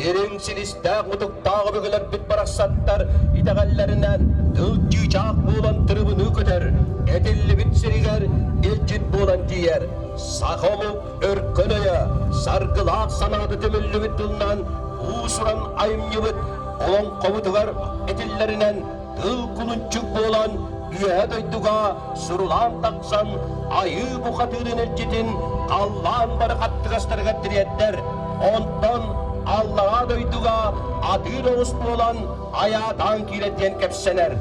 Дириҥ силистээх-мутуктаах өбүгэлэрбит барахсаттар итэҕэллэринэн тыл чыычаах буолан тырыбыныы көтөр, этиллибит сиригэр илдьит буолан тиийэр. Саха омук өркөн өйө, саргылаах санаата түмүллүбүт тылынан уус-уран айымньыбыт олоҥхобутугар этиллэринэн тыл кулунчук буолан үөһэ дойдуга сурулаан тахсан айыы бухатыырын илдьитин халлаан бары хаттыгастарыгар тириэрдэр, онтон аллараа дойдуга атыыр оҕус буолан айаатаан киирэр диэн кэпсэнэр.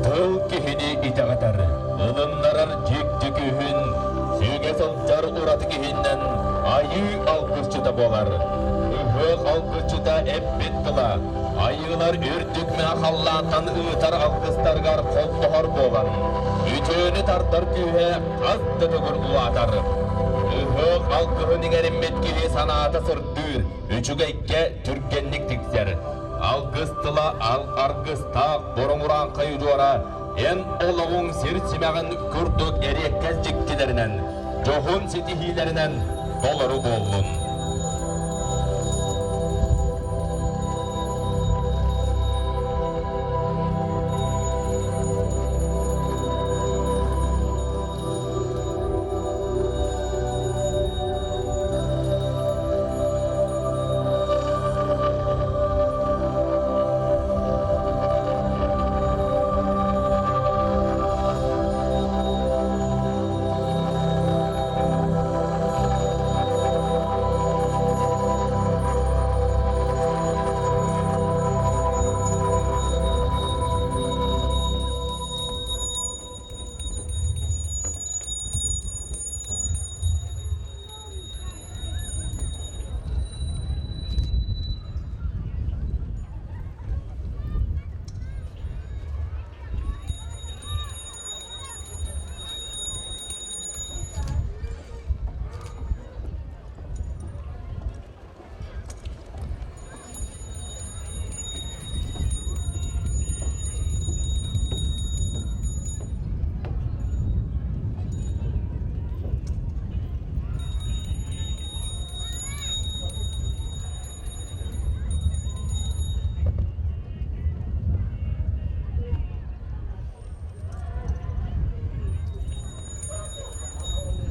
Тыл киһини итэҕэтэр, ылыннарар дьикти күүһүн, сүгэ сылдьар ураты киһиннэн айыы алгысчыта буолар. Ыһыах алгысчыта эппит тыла, айыылар үрдүк мэҥэ халлаантан ыытар алгыстарыгар холбоһор буолан, үтүөнү тардар күүһэ хас да төгүл улаатар. Ыһыах алгыһын иҥэриммит киһи санаата сырдыыр, үчүгэйгэ түргэнник тиксэр. Алгыс тыла аргыстаах бороҥураҥхай удьуора эн олоҕуҥ сир симэҕин курдук эриэккэс дьиктилэринэн, дьоһун ситиһиилэринэн толору буоллун.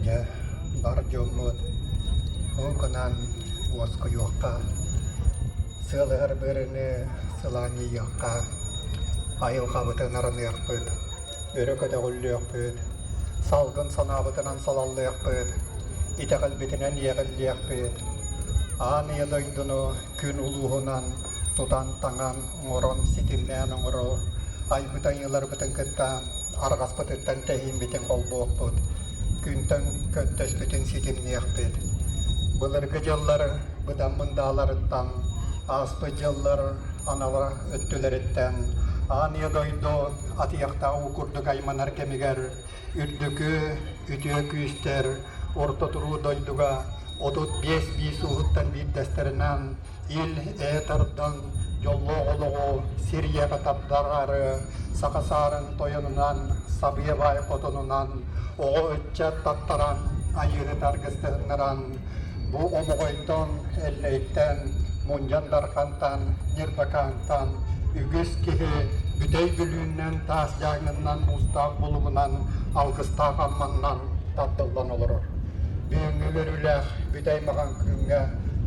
Дьэ, бар дьоммут ол гынан уоскуйуохха, сыалыһар быарыны сылаанньыйыахха, айылҕабытын арыныахпыт, өрө көтөҕүллүөхпүт, салгын санаабытынан салаллыахпыт, итэҕэлбитинэн иэҕиллиэхпит, аан ийэ дойдуну күн улууһунан тутан-таҥан, оҥорон, ситимнээн оҥорор айбыт айыыларбытын кытта арҕаспытыттан тэһииммитин холбуохпут, күнтэн көттөспүтүн ситимниэхпит. Былыргы дьыллар быдан мындааларыттан, ааспыт дьыллар анала өттүлэриттэн аан ийэ дойду атыйахтаах уу курдук айманар кэмигэр үрдүкү үтүө күүстэр орто туруу дойдуга 35 биис ууһуттан биирдэстэринэн ил-ээ тардан, дьоллоох олоҕу сир ийэҕэ тапдараары, саха саарын тойонунан, сабыа баай хотонунан, оҕо ыччат таттаран, айыыһыт аргыстыһыннаран, бу Омоҕойтон, Эллэйтэн, Мунньан Дархантан, Ньырбакаантан үгүс киһи Бүтэй Бүлүүннэн, Таас Дьааҥыннан, Муустаах Булуҥунан, Алгыстаах Амманнан тардыллан олорор. Бүгүҥҥү үөрүүлээх Бүтэй Маҕан күҥҥэ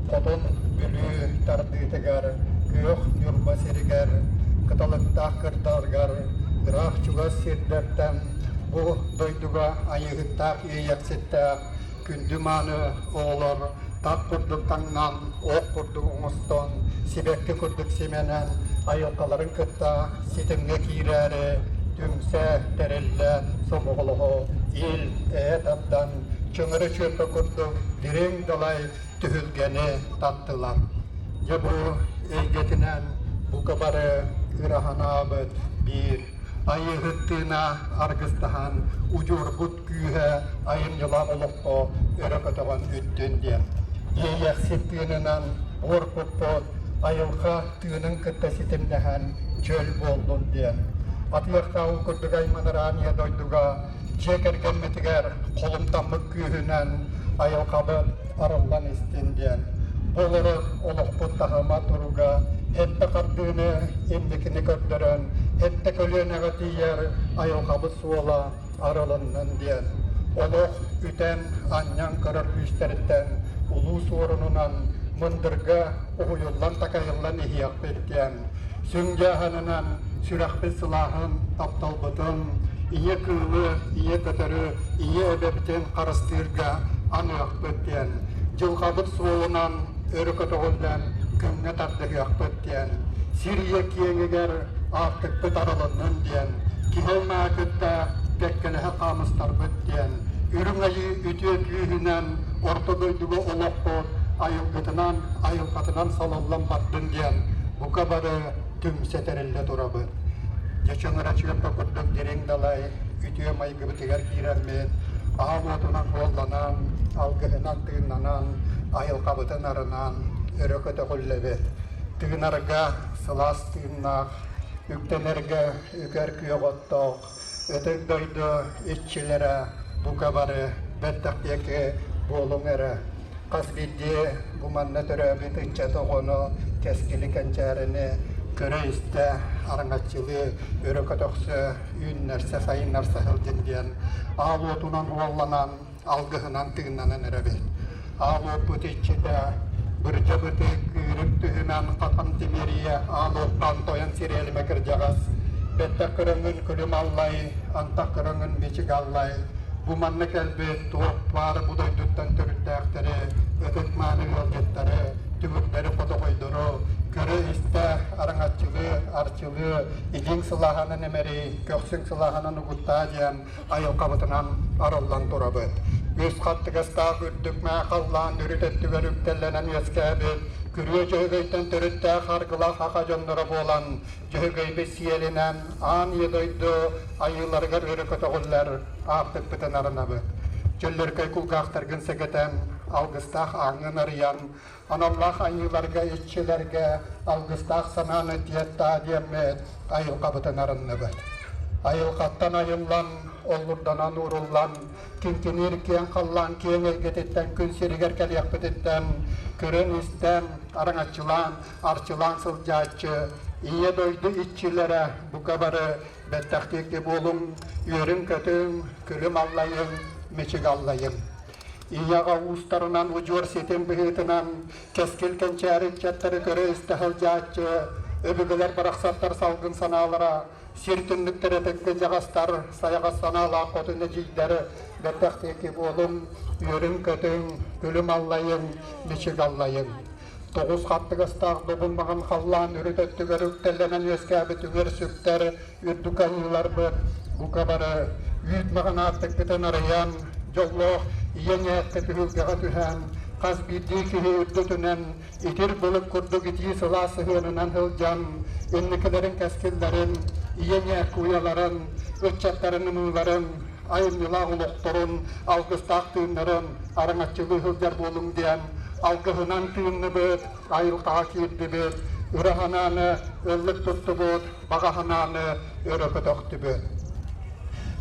Хотун Бүлүү тардыытыгар, Күөх Ньурба сиригэр, Кыталыктаах кырдарыгар, ыраах-чугас сирдэртэн бу дойдуга айыыһыттаах иэйэхситтээх күндү-мааны оҕолор тат курдук таҥнан, ох курдук оҥостон, сибэкки курдук симэнэн, айылҕаларын кытта ситимҥэ киирээри түмсэ, тэриллэ, сомоҕолоһо, ил, эһэ тардан, чөҥөрө чүөппэ курдук дириҥ далай түһүлгэни таттылар. Дьэ бу эйгэтинэн бука бары ыра санаабыт биир Айыыһыт тыына аргыстаһан, удьуорбут күүһэ айымньылаах олоххо өрө көтөҕөн үттүн диэн. Иэйэхсит тыынынан буор куппут айылҕа тыынын кытта ситимнэһэн чөл буоллун диэн. Атыйахтааҕы курдук айманыраан ийэ дойдуга дьиэ кэргэммитигэр холумтаммыт күүһүнэн айылҕабыт арыллан истин диэн. Бу олорор олохпут таһыма туруга сэттэ хардыыны инникини көрдөрөн, сэттэ көлүөнэҕэ тиийэр айылҕабыт суола арылыннын диэн, олох үтэн, анньан көрөр күүстэриттэн улуу суорунунан мындырга уһуйуллан-такайыллан иһиэхпит диэн, сүҥ дьааһынынан сүрэхпит сылааһын, тапталбытын, ийэ кыылы, ийэ көтөрү, ийэ эбэбитин харыстыырга аныахпыт диэн, дьылҕабыт суолунан өрө көтөҕүллэн күҥҥэ тардыһыахпыт диэн, сир ийэ киэҥигэр аартыкпыт арылыннын диэн, киһи аймаҕы кытта кэккэлэһэ хаамыстарбыт диэн, үрүҥ айыы үтүө күүһүнэн орто дойдуга олохпут айылгытынан, айылҕатынан салаллан бардын диэн бука бары түмсэ тэриллэ турабыт. Дьэ чөҥөрө чыырба курдук дириҥ далай үтүө майгыбытыгар киирэммит, аал уотунан уолланан, алгыһынан тыыннанан, айылҕабытын арынан өрө көтөҕүллэбит. Тыынарга сылаас тыыннаах, үктэнэргэ үкэр күөх оттоох, ытык дойду иччилэрэ бука бары бэртэх диэки буолуҥ эрэ. Хас биирдии бу манна төрөөбүт ыччат оҕону, кэскили кэнчээрини көрө-истэ, араҥаччылыы, өрө көтөхсө, үүннэрсэ, сайыннарса сылдьын диэн аал уотунан уолланан, алгыһынан тыыннанан эрэбит. Аал уоппут иччитэ Бырдьа бытык, күүрүк түһүмэн, хатан тимиэрийэ, аал уоттаан тойон сириэлимэ кырдьаҕас, бэттэх көрөҥҥүн күлүм аллай, антах көрөҥҥүн мичик аллай, бу манна кэлбит туох баар бу дойдуттан төрүттээхтэри, ытык-мааны ыалдьыттары, түмүктэри хотоҕойдору көрө-истэ, араҥаччылыы, арчылыы, илииҥ сылааһынан эмэрий, көхсүҥ сылааһынан угуттаа диэн айылҕабытынан арыллан турабыт. Үс хаттыгастаах үрдүк мээ халлаан үрүт өттүгэр үктэллэнэн үөскээбит күрүө дьөһөгөйтөн төрүттээх аргылаах аха дьонноро буолан, дьөһөгөйбүт сиэлинэн аан ийэ дойду айыыларыгар өрө көтөҕүллэр аартыкпытын арынабыт. Чөллөркөй кулгаахтаргын сэгэтэн, алгыстаах ааҥҥын арыйан, аналлаах айыыларга, иччилэргэ алгыстаах санааны тиэртаа диэммит айылҕабытын арынныбыт. Айылҕаттан айыллан, оллурданан ууруллан, киҥкиниир киэҥ халлаан киэҥ эйгэтиттэн күн сиригэр кэлиэхпититтэн көрөн-истэн, араҥаччылаан, арчылаан сылдьааччы, Ийэ дойду иччилэрэ бука бары бэттэхтиэкки буолуҥ, үөрүҥ-көтүҥ, күлүм аллайыҥ, мичик аллайыҥ. Ийэҕэ уустарынан удьуор ситим быһыытынан кэскил кэнчээри ыччаттары көрө-истэ сылдьааччы, өбүгэлэр барахсаттар салгын санаалара, сир түннүктэрэ тыггы-дьаҕастар, сайаҕас санаалаах хотун эдьиийдэр бэртэхтиэки буолуҥ, үөрүҥ-көтүҥ, күлүм аллайыҥ, мичик аллайыҥ. Тоҕус хаттыгастаах добун маҕан халлаан үрүт өттүгэр үктэллэнэн үөскээбит үгэр сүктэр үрдүк айыыларбыт бука бары үүт маҕан аартыкпытын арыйан, дьоллоох ийэ ньээккэ түһүлгэҕэ түһэн, хас биирдии киһи үрдүтүнэн итир былыт курдук итии сылаас сыһыанынан сылдьан, инникилэрин кэскиллэрин, ийэ ньээккэ уйаларын, ыччаттарын ымыыларын, айымньылаах олохторун, алгыстаах тыыннарын араҥаччылыы сылдьар буолуҥ диэн алгыһынан тыынныбыт, айылҕаҕа киирдибит, ыра санааны ыллык туттубут, баҕа санааны өрө көтөхтүбүт.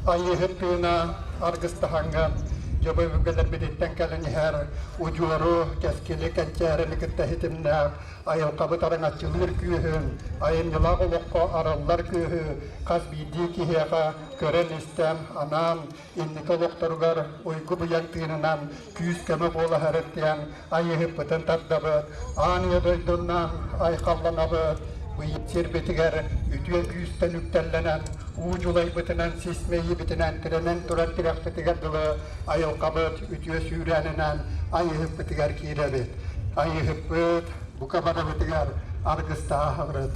Айыыһыт тыына аргыстаһаҥҥын, дьобу өбүгэлэрбититтэн кэлэн иһэр удьуору, кэскили, кэнчээрини кытта ситимнээх айылҕабыт араҥаччылыыр күүһүн, айымньылаах олоххо арыллар күүһү хас биирдии киһиэхэ көрөн-истэн, анаан инники олохторугар уйгу-быйаҥ тыынынан күүс-көмө буола сырыттыан айыыһыппытын тардабыт, аан ийэ дойдунан айхалланабыт, быйыл сирбитигэр үтүө күүстэн үктэллэнэн, уу дьулайбытынан, сис мэйиибитинэн тирэнэн турар тирэхпитигэр дылы айылҕабыт үтүө сүүрээнинэн айыыһыппытыгар киирэбит. Айыыһыппыт бука барыбытыгар аргыстааһырыт,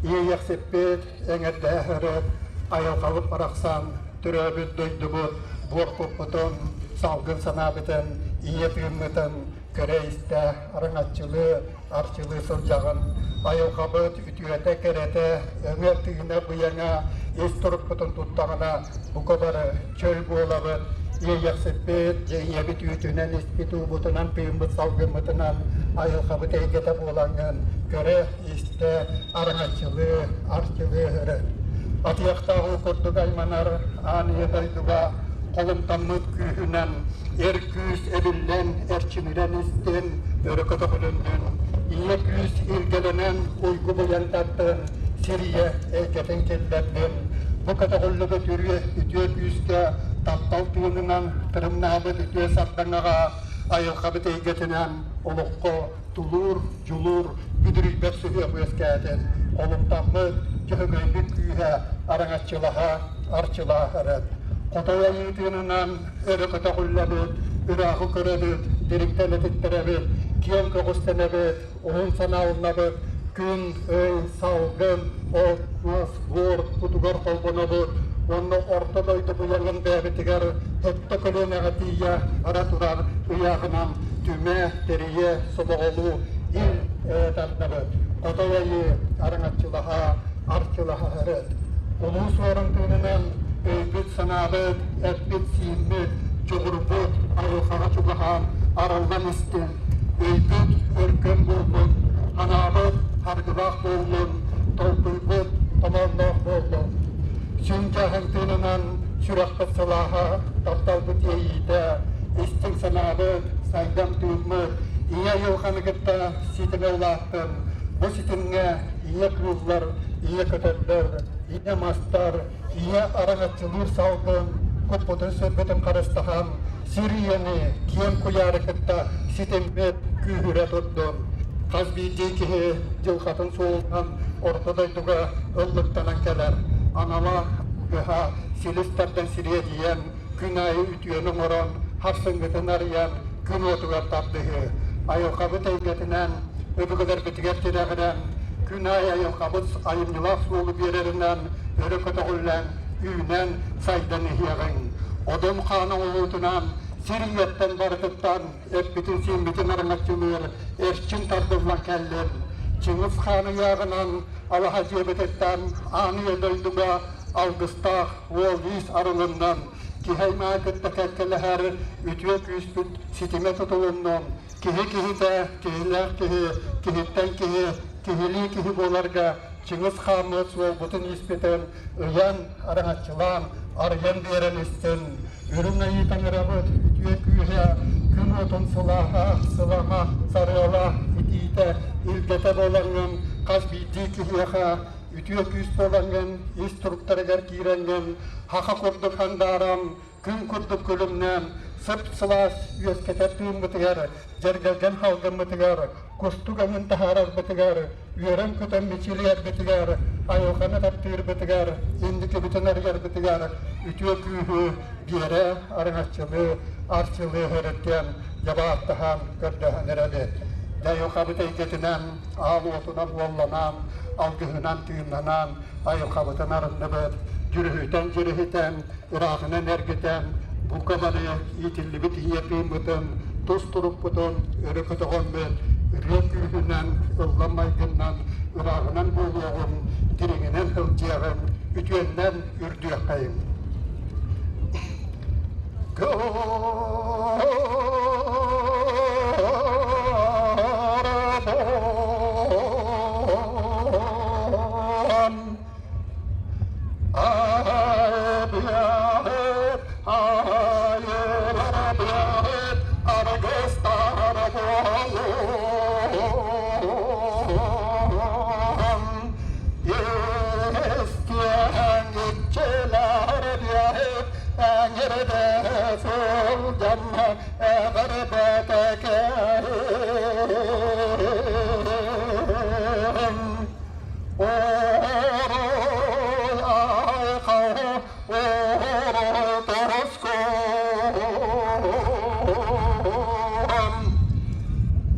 иэйэхсиппит эҥэрдээһэрит, айылҕабыт барахсан төрөөбүт дойдубут буор куппутун, салгын санаабытын, ийэ тыыммытын көрө-истэ, араҥаччылыы, арчылыы сылдьаҕын. Айылҕабыт үтүөтэ, кэрэтэ, өҥө, тыына, быйаҥа ис турукпутун туттаҕына, бука бары чөл буолабыт, иэйэхсиппит, дьэ ийэбит үүтүнэн, испит уубутунан, тыыммыт салгыммытынан айылҕабыт эйгэтэ буолаҥҥын көрө-истэ, араҥаччылыы, арчылыы өрө. Атыйахтаах уу курдук айманар аан ийэ дойдуга холумтаммыт күүһүнэн эр күүс эбиллэн, эрчимирэн истин, өрө көтөҕүлүннүн. быйаҥ тартын, сир ийэ эйгэтин киллэрдин. Бу көтөҕүллүбүт үрүө үтүө күүскэ таптал тыынынан тырымнаабыт үтүө сардаҥаҕа айылҕабыт эйгэтинэн олоххо тулуур, дьулуур, бүдүрүйбэт сүһүөх үөскээтин. Олуктаммыт, дьөһөгөйбүт күүһэ араҥаччылаһа, арчылааһырыт. Хотой айыы тыынынан өрө көтөҕүллэбит, ырааҕы көрөбүт, дириҥтэн этиттэрэбит, киэҥ көҕүстэнэбит, уһун санааланабыт, күн, ый, салгын, от, мас, буор кутугар холбонобут уонна орто дойду быйаҥын бэйэбитигэр өттө көлүөнэҕэ тиийэ бара турар ыйааҕынан түмэ, тэрийэ, сомоҕолуу ил тардабыт. Хотой айыы араҥаччылаһа, арчылаһаһарыт. Улуу суорун тыынынан өйбүт-санаабыт, эппит-сииммит, дьоҕурбут айылҕаҕа чугаһаан арыллан истин. Өйбүт өркөн буоллун, анаабыт харгылаах буоллун, толкуйбут томоонноох буоллун. Сүҥ дьаһын тыынынан сүрэхпит сылааһа, тапталбыт иэйиитэ, истиҥ санаабыт, сайдам тыыммыт ийэ айылҕаны кытта ситимэ улааттын. Бу ситимҥэ ийэ кыыллар, ийэ көтөрдөр, ийэ мастар, ийэ араҥаччылыыр салгын куппутун-сүрбүтүн харыстаһан, сир ийэни киэҥ куйаары кытта ситиммит күүһүрэ турдун. Хас биирдии киһи дьылҕатын суолунан орто дойдуга ыллыктанан кэлэр. Анала ыһа силис тардан сириэдийэн, күн аайы үтүөнү оҥорон, харсыҥҥытын арыйан, күн уотугар тардыһыы. Айылҕабыт эйгэтинэн, өбүгэлэрбитигэр тирэҕирэн, күн аайы айылҕабыт айымньылаах суолу биэрэринэн өрө көтөҕүллэн, үүнэн, сайдан иһиэҕиҥ. Одун хаан оҥоһуутунан сир ийэттэн барытыттан эппитин-сииммитин араҥаччылыыр эрчим тардыллан кэллин. Чыҥыс хаан ыйааҕынан алаһа дьиэбититтэн аан ийэ дойдуга алгыстаах уол-иис арылыннын, киһи аймаҕы кытта кэккэлэһэр үтүө күүспүт ситимэ тутулуннун, киһи киһитэ, киһилээх киһи, киһиттэн киһи, киһилии киһи буоларга Чыҥыс хааммыт суолбутун испитин ыйан, араҥаччылаан, арыйан биэрэн истин. Үрүҥ Айыы Таҥарабыт үтүө күүһэ, күн уотун сылааһа, сылама, сарыала, итиитэ, илгэтэ буолаҥҥын хас биирдии киһиэхэ үтүө күүс буолаҥҥын ис туруктарыгар киирэҥҥин хаха курдук хандааран күн курдук күлүмнээн, сып-сылаас үөскэтэр тыыммытыгар, дьэргэлгэн халгыммытыгар, кустук өҥүн таһаарарбытыгар, үөрэн-көтөн мичилийэрбитигэр, айылҕаны таптыырбытыгар, инникибитин арыйарбытыгар үтүө күүһү биэрэ араҥаччылыы, арчылыы өрүттэн, дьабааттаһан, көрдөһөн эрэбит. Дайылҕабыт эйгэтинэн, аал уотунан уолланан, алгыһынан тыыннанан, айылҕабытын арынныбыт, дьүрүһүтэн дьүрүһүтэн, ырааҕынан эргитэн, бука бары иитиллибит ийэ тыыммытын, тус турукпутун өрө көтөҕөммүт, ырыа күүһүнэн, ыллам майгыннан, ырааҕынан буолуоҕун, дириҥинэн сылдьыаҕын, үтүөннэн үрдүөххэйиҥ.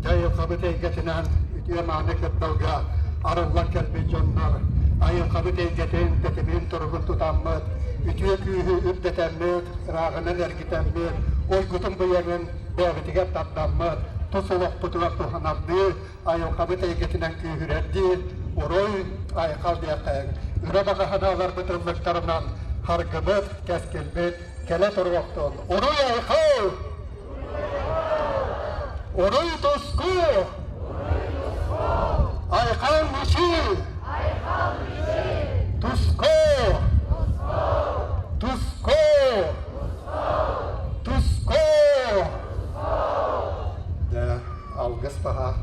Дьайылҕабыт эйгэтинэн үтүө-мааны кырдалга арыллан кэлбит дьоннор айылҕабыт эйгэтин тэтимин туругун тутаммыт, үтүө күүһү үрдэтэммит, ырааҕынан эргитэммит, уйгутун быйаҥын бэйэбитигэр тардаммыт, тус олохпутугар туһанардыы айылҕабыт эйгэтинэн күүһүрэрдии уруй айхал диэххэйиҥ. Өрө баҕаһына ыларбыт ыллыктарынан харгыбыт, кэскилбит кэлэ туруохтун. Уруй айхал! Уруй туску! Айхал мичил! Туску! Туску! Туску! Алгыс баһа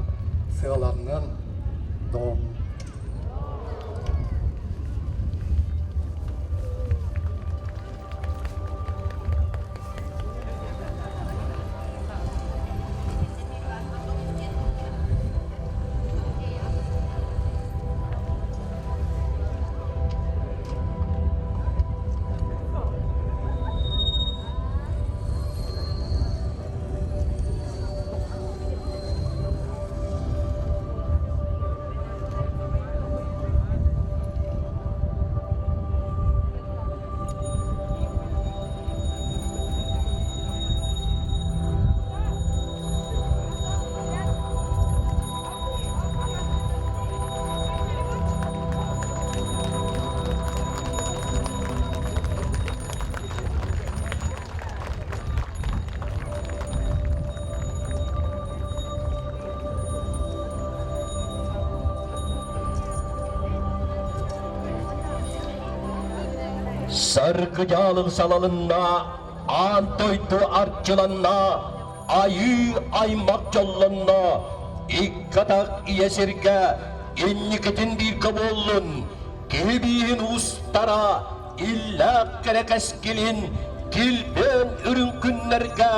сыаланнын, дом. Саргы дьаалыл салалынна, аан дойду арчыланна, айыы аймах дьоллонно, икки атах ийэ сиргэ инникитин бииргэ буоллун, киһи бииһин уустара иллээх кэрэ кэскилин килбиэн үрүҥ күннэргэ,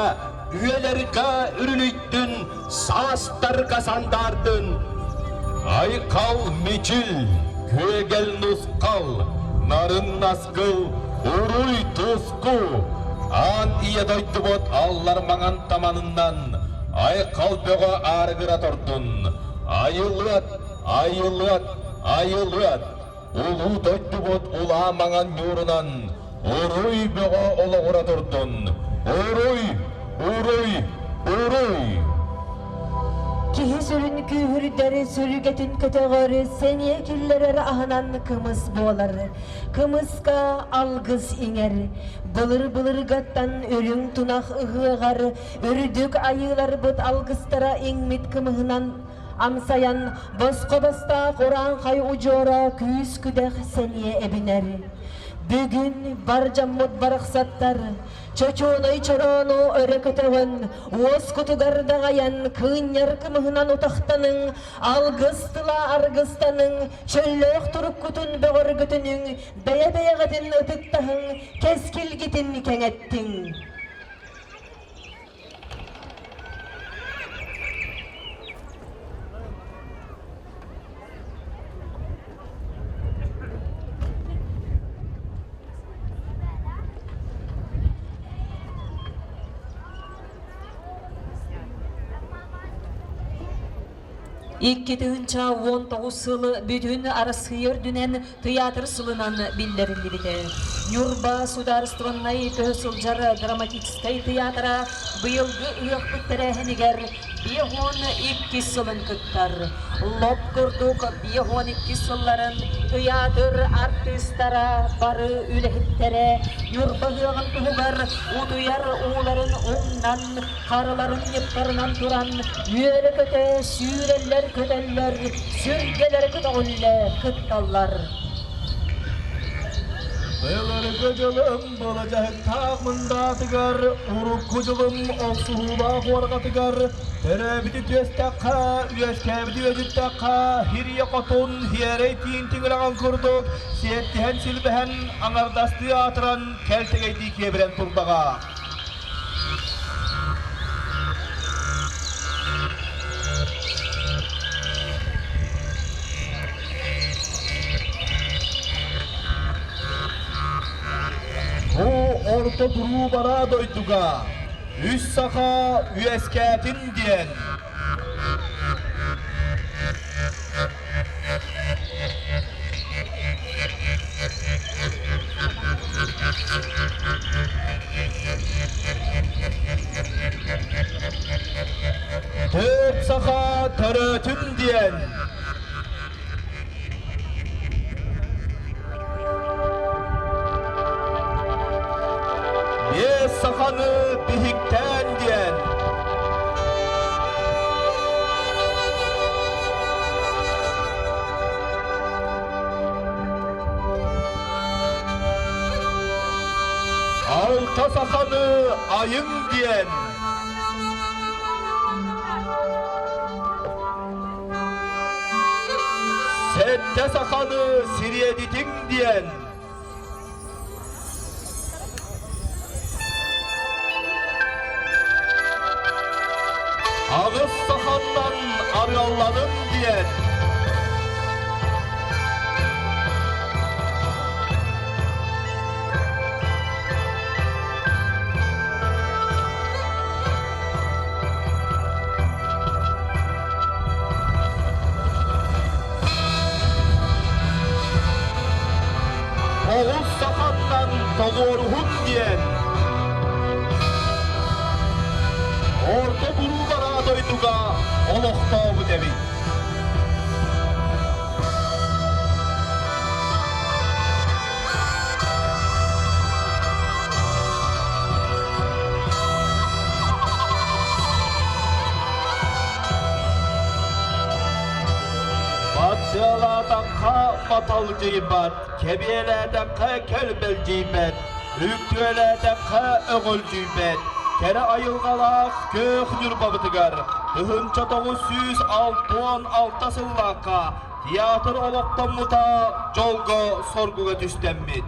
үйэлэргэ үрүлүйдүн, саастарга сандаардын. Айхал мичил, күөгэл нусхал, нарын наскыл, уруй туску, аан ийэ дойдубут аллар маҥан таманынан айхал бөҕө аарыгыра турдун, айылыат, айылыат, айылыат, улуу дойдубут улаа маҥан ньуурунан уруй бөҕө олоҕура турдун, уруй, уруй, уруй! Киһи сүрүн күүһүрдэр, сүргэтин көтөҕөр, сэниэ киллэрэр аһынан кымыс буолар. Кымыска алгыс иҥэр. Былыр-былыргаттан үрүҥ тунах ыһыаҕар үрдүк айыыларбыт алгыстара иҥмит кымыһынан амсайан, босхо бастаах урааҥхай удьуора күүс-күдэх сэниэ эбинэр. Бүгүн бар дьоммут барахсаттар чочуонай чороону өрө көтөҕөн, уоскутугар даҕайан, кыынньар кымыһынан утахтаныҥ, алгыс тыла аргыстаныҥ, чөллөөх туруккутун бөҕөргөтүнүҥ, бэйэ-бэйэҕитин ытыктаһыҥ, кэскилгитин кэҥэттиҥ. 2019 сыл бүтүн Арассыыйа үрдүнэн тыйаатыр сылынан биллэриллибитэ. Ньурба судаарыстыбаннай көһө сылдьар драматическай тыйаатыра быйылгы ыһыахпыт тэрээһинигэр 52 сылын кыттар. Лоп курдук 52 сылларын тыйаатыр артыыстара бары үлэһиттэрэ Ньурба ыһыаҕын туһугар утуйар ууларын умнан, харыларын ньыптарынан туран үөрэ-көтө сүүрэллэр-көтөллөр, сүргэлэрэ көтөҕүллэ кытталлар. Былыргы дьылым быладьаһыктаах мындаатыгар, урукку дьылым охсуһуулаах уорҕатыгар, төрөөбүтү түөстэххэ, үөскээбити үөдүттэххэ, хирийэ хотун, хиэрэй тиин тиҥилэҕин курдук, сиэттиһэн силбэһэн, аҥардастыы аатыран, кэлтэгэйдии киэбирэн турдаҕа. Бу орто туруу бараа дойдуга үс саха үөскээтин диэн Төрт саха төрөөтүн диэн Биэс саханы биһиктээн диэн Алта саханы айыҥ диэн Сэттэ саханы сириэдитиҥ диэн Аҕыс сахаттан арыалланым диэн Оҕус сахаттан тоҕуоруһун диэн Орто Буруу дойдуга олохтообут эбит. Баттыалаатахха баталдьыйбат, кэбиэлээтэххэ кэлбэлдьийбэт, үктүөлээтэххэ өҕүлдьүйбэт, кэрэ айылҕалаах күөх Ньурбабытыгар 1966 сыллаахха театр олохтоммута дьолго-соргуга түстэммит.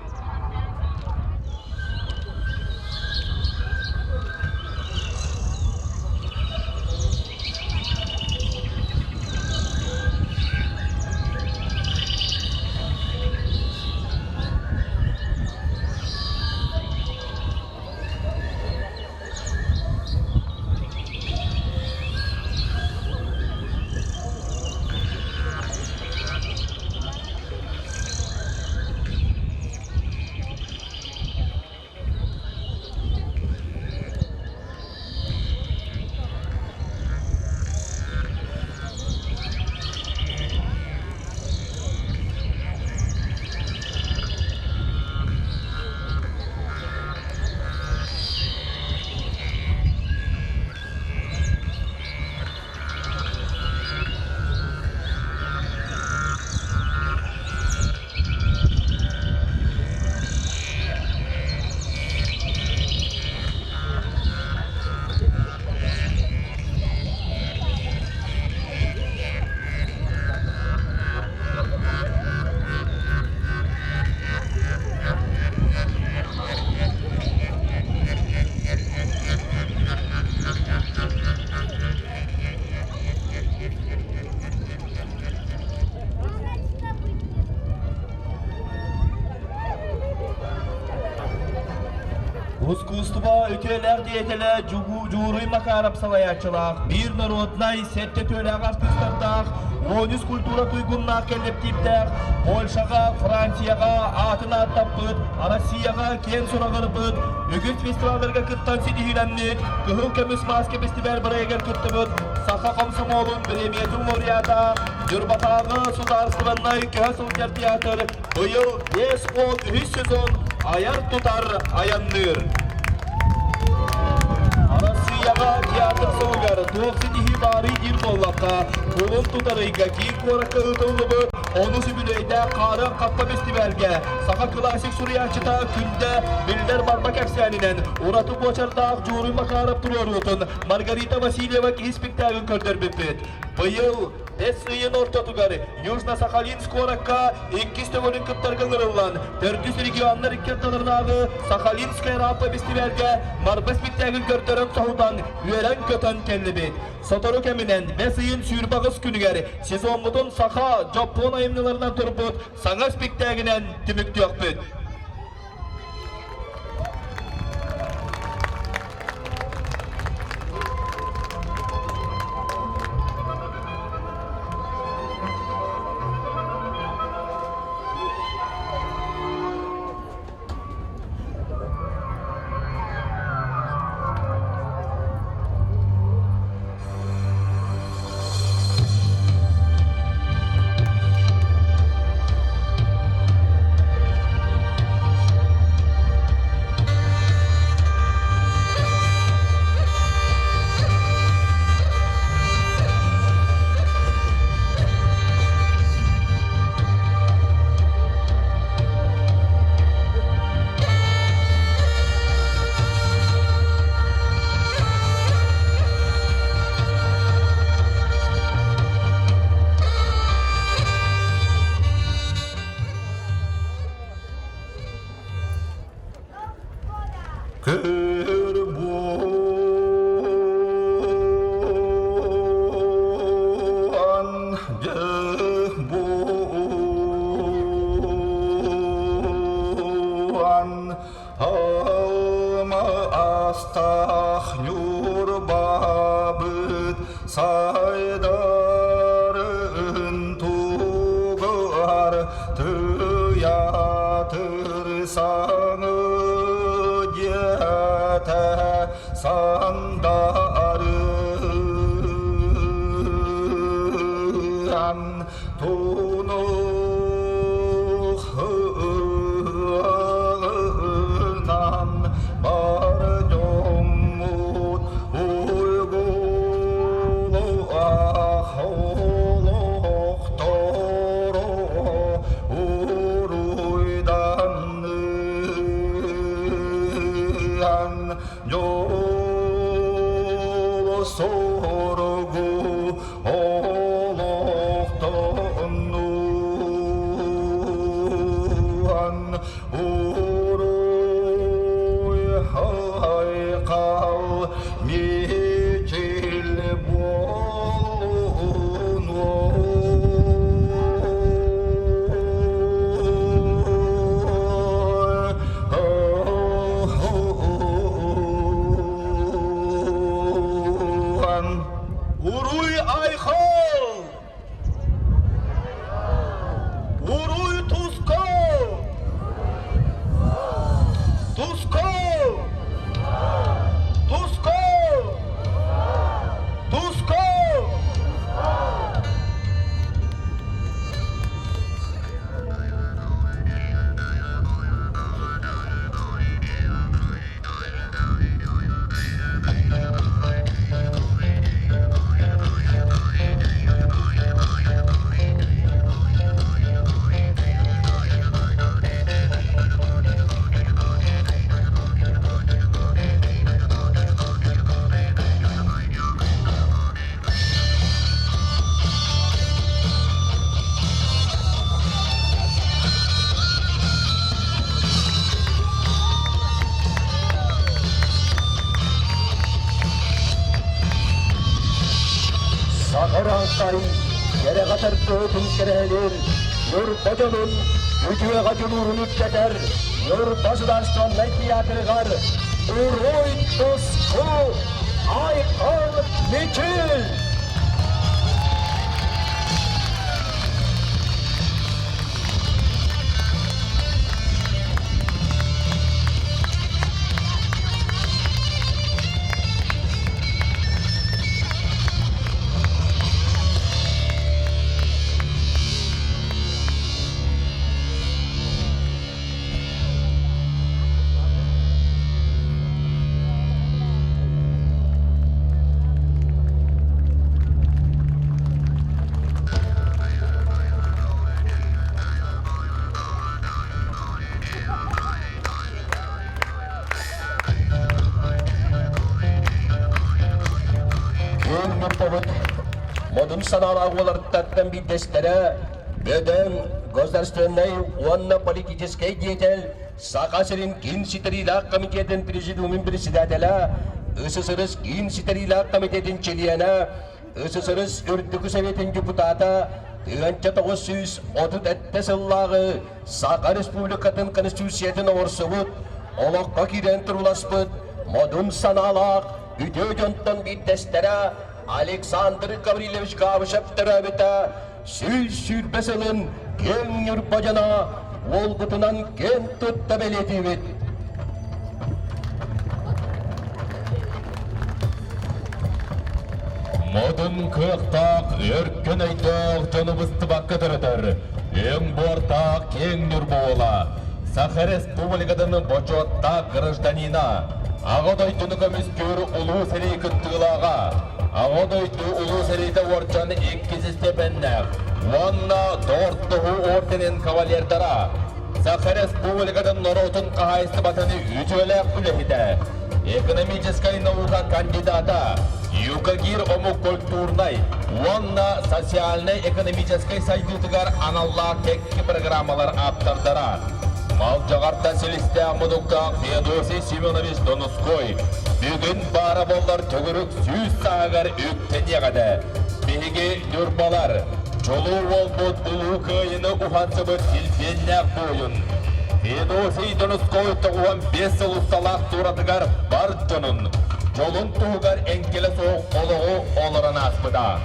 Ускуустуба үтүөлээх диэйэтэлэ Дьууруй Макаров салайааччылаах биир норуодунай сэттэ үтүөлээх артыыстардаах Онус культура туйгуннаах кэллэктииптээх Польшаҕа, Францияҕа аатын ааттаппыт, Россияҕа киэн сураҕырбыт, үгүс фестивалларга кыттан ситиһиилэммит, Кыһыл көмүс мааска фестиваль бырайыгар кыттыбыт Саха комсомолун премиятын лауреата, Ньурбатааҕы судаарыстыбаннай көһө сылдьар театр быйыл 53 сезон айар-тутар айанныыр. Арассыыйаҕа театр сылыгар туох ситиһии баарый диир буоллахха, кулун тутар ыйга киин куоракка ыытыллыбыт онус үбүлүөйдээх Хаарыан хаппа фестивальгэ саха классик суруйааччыта Күндэ биллэр барба кэпсээнинэн ураты буочардаах Дьууруй Макаров туруоруутун Маргарита Васильева киһи спектаклын көрдөрбүппүт. Быйыл бэс ыйын ортотугар Южно-Сахалинск куоракка иккис төгүлүн кыттарга ыҥырыллан, төрдүс регионнар икки ардыларынааҕы Сахалинская рампа бэстибээлгэ Марба спектакль көрдөрөн соһутан, үөрэн-көтөн кэллибит. Сотору кэминэн бэс ыйын 28 күнүгэр сезоммутун саха, дьоппуон айымньыларынан турбут саҥа спектаклинэн түмүктүөхпүт. Көр-буан дьы-буан алма астах Ньурбабыт сайдарын тугар тыйаатыр саҥы диэтэ сандарыан тунух ыынан бар дьоммут уйгулаах олохторо. кэрэҕэ тардыһытын кэрэһэлиир, Ньурба дьонун үтүөҕэ дьулуурун үрдэтэр Ньурба судаарыстыбаннай театрыгар Уруй туску Айхал Мичил! Күн Ньурбабыт модун санаалаах уолаттартан биирдэстэрэ бөдөҥ государственнай уонна политическай деятель Саха сирин киин ситэриилээх комитетын президиумун председателэ, СССР киин ситэриилээх комитетын чилиэнэ, СССР Үрдүкү Советын депутата 1937 сыллааҕы Саха Республикатын Конституциятын оҥорсубут, олоххо киирэн туруласпыт модун санаалаах үтүө дьонтон биирдэстэрэ Александр Гаврильевич Габышев төрөөбүтэ 120 сылын киэҥ Ньурба дьоно уолбутунан киэн тутта бэлиэтиибит. Модун кыахтаах, өркөн өйдөөх дьону быстыбакка төрөтөр, өҥ буортаах киэҥ Ньурба уола, Саха Республикатын бочуоттаах гражданина, Аҕа дойдуну көмүскүүр Улуу сэрии кыттыылааҕа, Аҕа дойду Улуу сэриитэ уордьан иккис истиэпэннээх уонна Доҕордоһуу орденин кавалердара, Саха Республикатын норуотун хаһаайыстыбатын үтүөлээх үлэһитэ, экономическай наука кандидата, юкагир омук культурнай уонна социальнай-экономическай сайдыытыгар аналлаах кэкки программалар ааптардара, Малдьаҕартан силистээх мунуктаах Феодосий Семенович Донуской бүгүн баара буоллар төгүрүк 100 сааһыгар үктэниэх этэ. Биһиги ньурбалар, чулуу уолбут Улуу Кыайыыны уһансыбыт килбиэннээх буойун Феодосий Донуской 95 сыл усталаах туоратыгар бар дьонун, дьолун туһугар эҥкилэ суох олоҕу олорон ааспыта.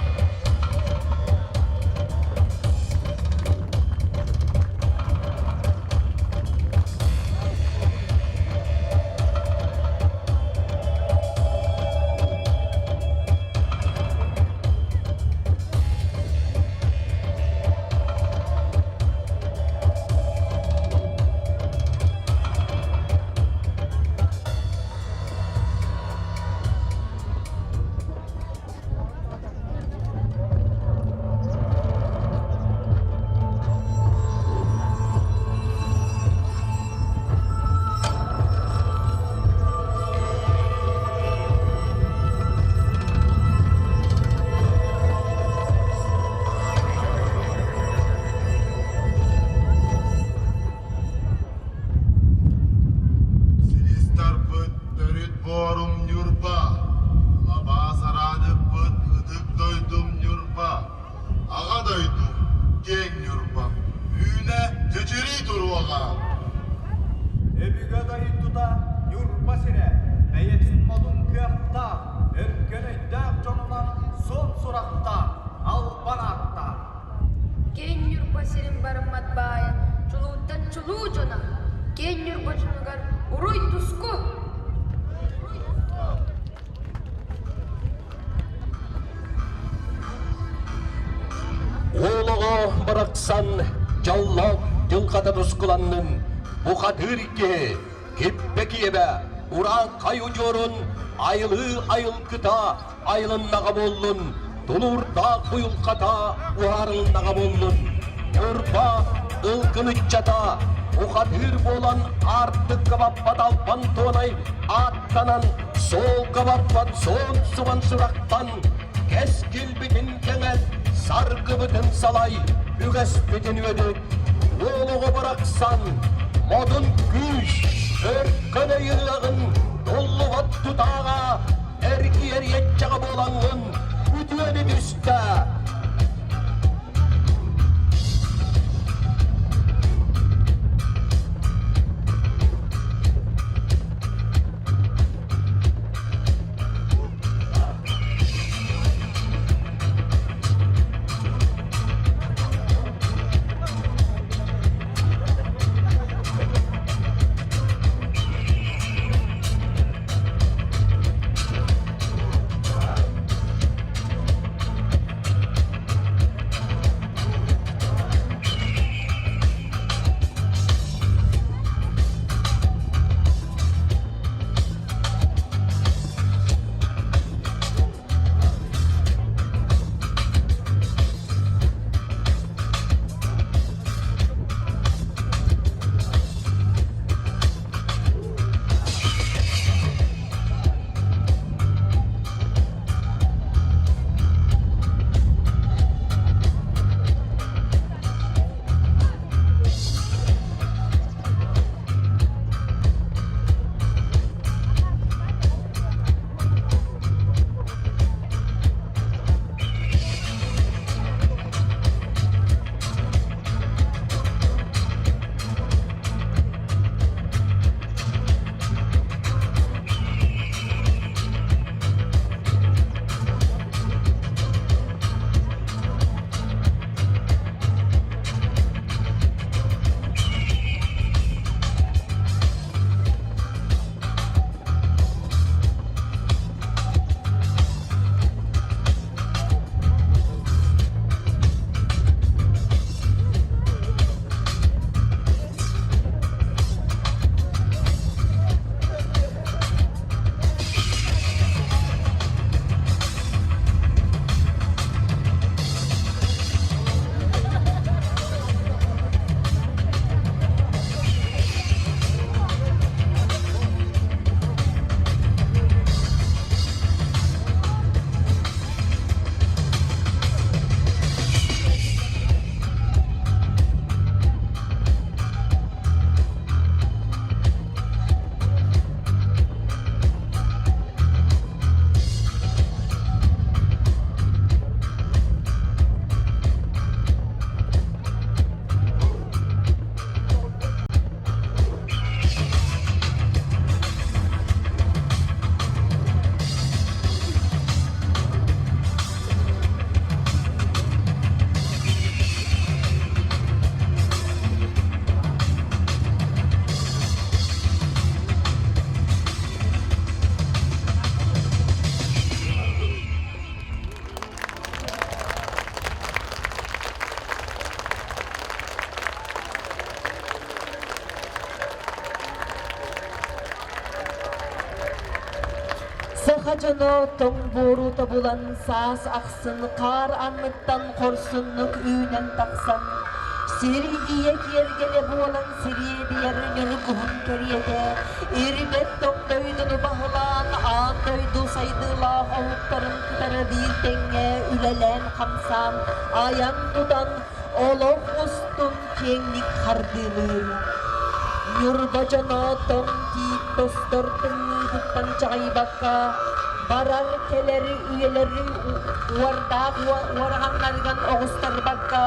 Силистарбыт төрүт буорум Ньурба, лабаа сараадыппыт ытык дойдум Ньурба, аҕа дойдум киэҥ Ньурба, үүнэ чэчирии туруоҕа. Өбүгэ дойдута Ньурба сирэ бэйэтин модун кыахтаах, өркөн өйдөөх дьонунан суон сурахтаах, албан ааттаах. Киэҥ Ньурба сирин барыммат баайа, чулууттан чулуу дьоно, киэҥ Ньурба дьонугар уруй-туску! Уол оҕо барахсан дьоллоох дьылҕата тускуланнын, бухатыыр киһи киппэ киэбэ, урааҥхай удьуорун айылыы айылгыта айылыннаҕа буоллун, тулуурдаах буйулҕата уһаарылыннаҕа буоллун, Ньурба ылгын ыччата бухатыыр буолан аартыкка баппат албан туонай ааттанан, суолга баппат суон субан сурахтан, кэскилбитин кэҥэт, саргыбытын салай, үгэспитин үөдүт, уол оҕо барахсан, модун күүс, өркөн өйүлэҕин туллубат тутааҕа эргийэр иэччэҕэ буолаҥҥын үтүөнү түстэ. Саха дьоно тоҥ буору тобулан саас ахсын хаар анныттан хорсуннук үүнэн тахсан, сир ийэ киэргэлэ буолан сириэдийэр ньургуһун кэриэтэ, ирбэт тоҥ дойдуну баһылаан аан дойду сайдыылаах омуктарын кытары биир тэҥҥэ үлэлээн-хамсаан, айан-тутан, олох устун киэҥник хардыылыыр. Ньурба дьоно тоҥ тиит тостор тымныытыттан чаҕыйбакка, барар-кэлэр үйэлэри уордаах уораҕаннарыгар оҕустарбакка,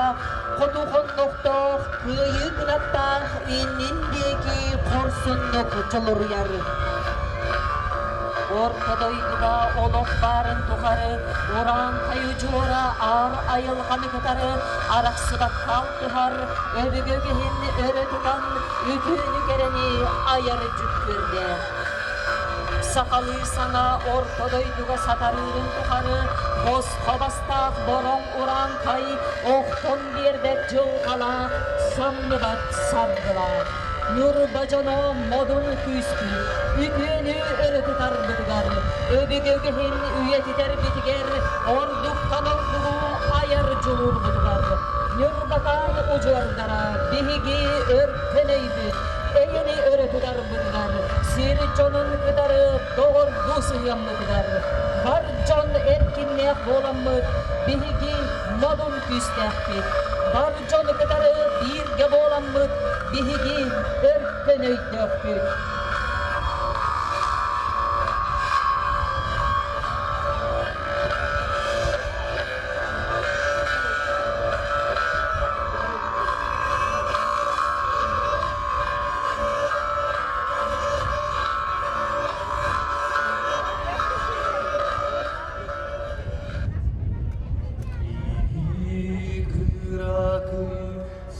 хоту хоннохтоох, кыайыы кынаттаах иннин диэки хорсуннук дьулуруйар. Орто дойдуга олох баарын тухары урааҥхай удьуора аар айылҕаны кытары арахсыбакка алтыһар, өбүгэ үгэһин өрө тутан үтүөнү-кэрэни айар дьүккүөрдээх. Сахалыы саҥа орто дойдуга сатарыырын тухары босхо бастаах бороҥ урааҥхай охтон биэрбэт дьылҕалаах, самныбат саргылаах. Ньурба дьоно модун күүспүт, үтүөнү өрө тутарбытыгар, өбүгэ үгэһин үйэтитэрбитигэр, ордуктан ордугу айар дьулуурбутугар, Ньурбатаан удьуордара биһиги өркөн өйбүт, эйэни өрө тутарбытыгар, сир дьонун кытары доҕордуу сыһыаммытыгар, бар дьон эркиннээх буоламмыт, биһиги модун күүстээхпит, бар дьону кытары бииргэ буоламмыт биһиги өркөн өйдөөхпүт.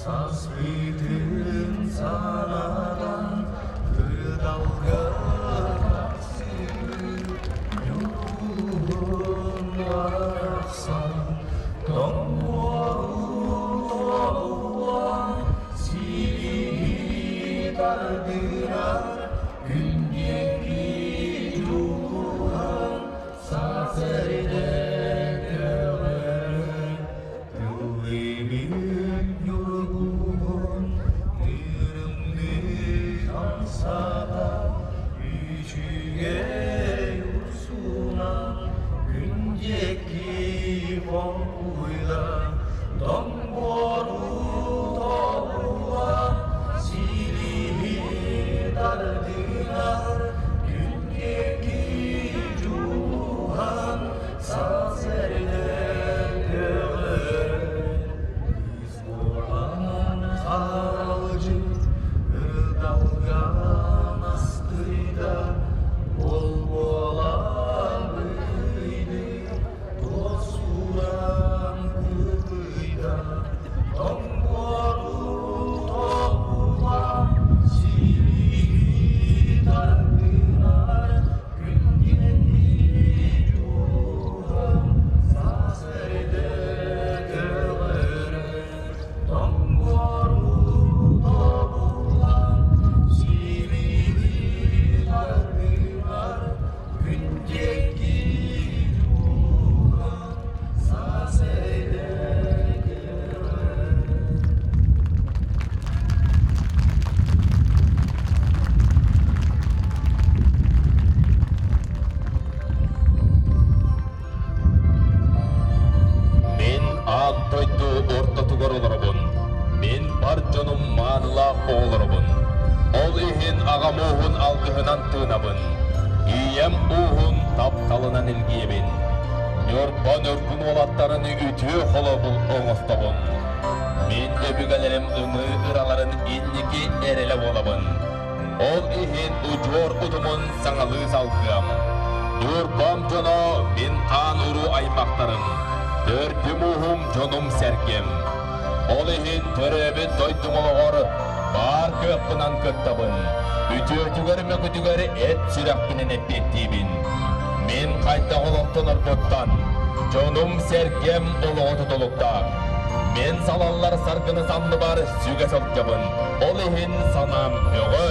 Саспытын санатан кырдалга тахсыы ньургуһун барахсан тоҥуору тобуллан силиһи тардынар күн диэки дьулуһан Үчүгэй урсунан күн диэки хоҥкуйда, тоҥ-буору тобула силиһи тардынар күн диэки дьулуһан саас эрдэ көҕөрөр кыыс буолан харалдьыт ырдалга мастыйда уол буолан быһыйды туос ууран кыпыйда тоҥ-буору тобула силиһи тардынар күн диэки дьулуһан саас эрдэ көҕөрөр тоҥ-буору тобулан силиһи тардынар күн диэки дьулуһан саас эрдэ көҕөрөр. Мин аан дойду ортотугар олоробун. Мин бар дьонум маанылаах оҕолоробун. Ол иһин аҕам ууһун алгыһынан тыынабын. Ийэм ууһун тапталынан илгийэбин. Ньурба ньургун уолаттарын үтүө холобур оҥостобун. Мин өбүгэлэрим ымыы ыраларын инники эрэлэ буолабын. Ол иһин удьуор утумун саҥалыы салгыам. Ньурбам дьоно мин хаан-уруу аймахтарым, төрдүм ууһум дьонум-сэргэм. Ол иһин төрөөбүт дойдум олоҕор баар кыахпынан кыттабын, үтүөтүгэр-мөкүтүгэр эт сүрэхпинэн эппиэттиибин. Мин хайдах олохтонорбуттан дьонум-сэргэм олоҕо тутулуктаах. Мин салаллар саргыны санныбар сүгэ сылдьабын. Ол иһин санаам бөҕө,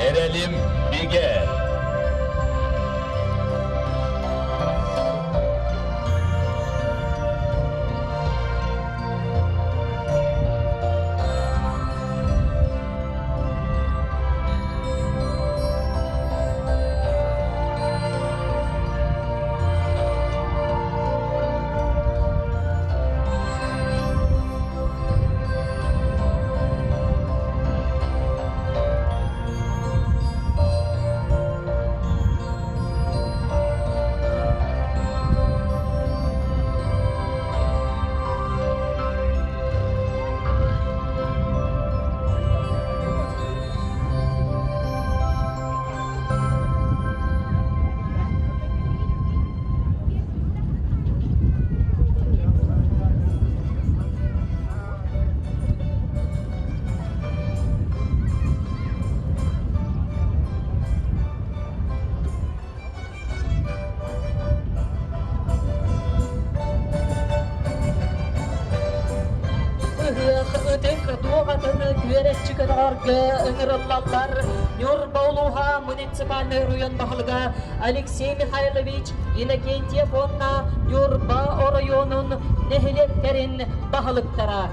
эрэлим бигэ. Ыһыах ытык дуоҕатын күөрэччи көтөҕөргө ыҥырыллаллар Ньурба улууһа муниципальнай оройуон баһылыга Алексей Михайлович Иннокентьев уонна Ньурба оройуонун нэһилиэктэрин баһылыктара.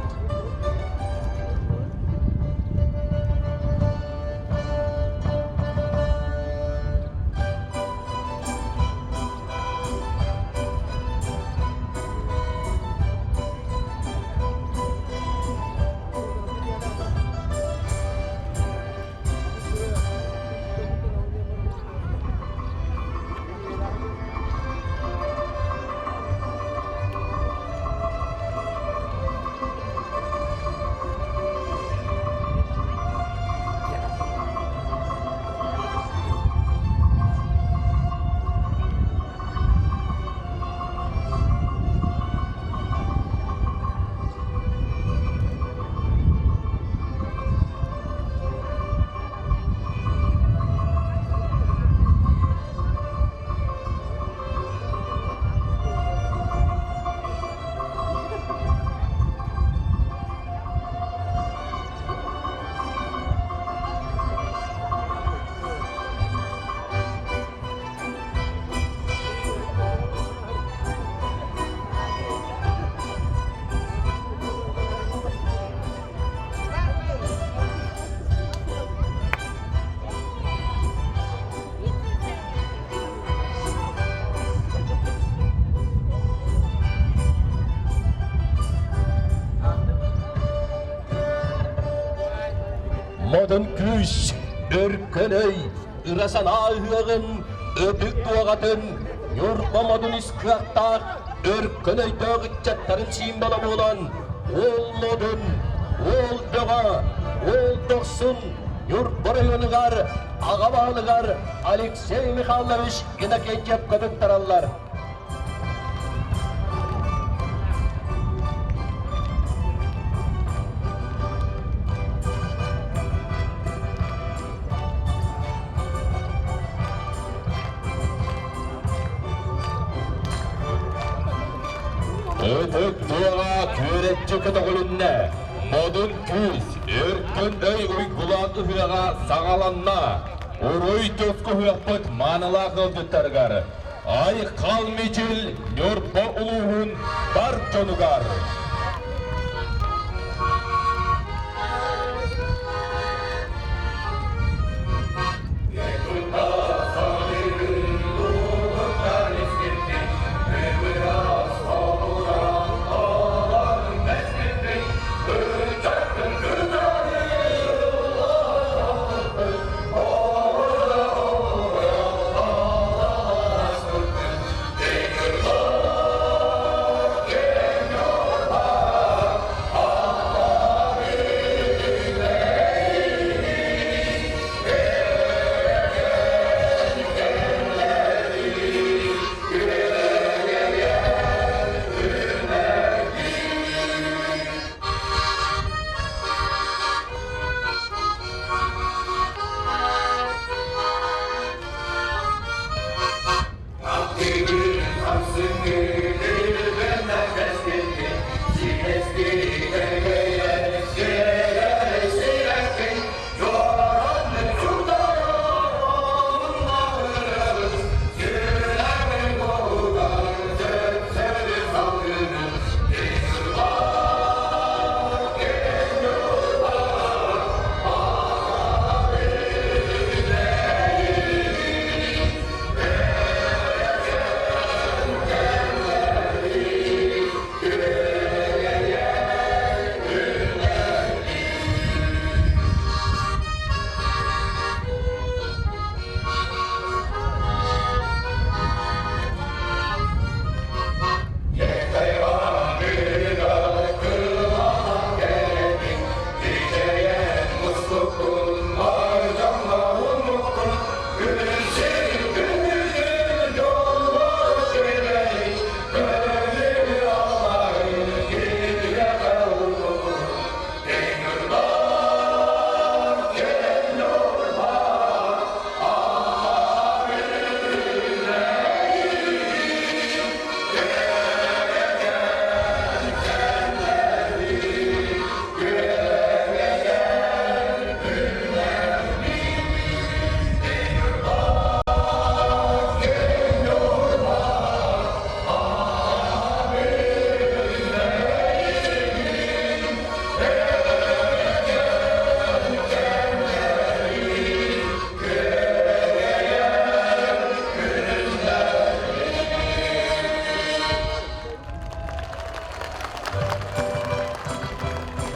Модун күүс, өркөн өй, ыра санаа ыһыаҕын, ытык дуоҕатын, Ньурба модун ис кыахтаах, өркөн өйдөөх ыччаттарын символа буолан, уол модун, уол бөҕө, уол дохсун Ньурба оройуонугар аҕа баһылыгар Алексей Михайлович Иннокентьев кытыттараллар. Ытык тыаҕа күөрэччи көтөҕүлүннэ, модун күүс, өркөн өй уйгулаах ыһыаҕа саҕаланна. Уруй туску ыһыахпыт маанылаах ыалдьыттарыгар Айхал Мичил Ньурба улууһун бар дьонугар!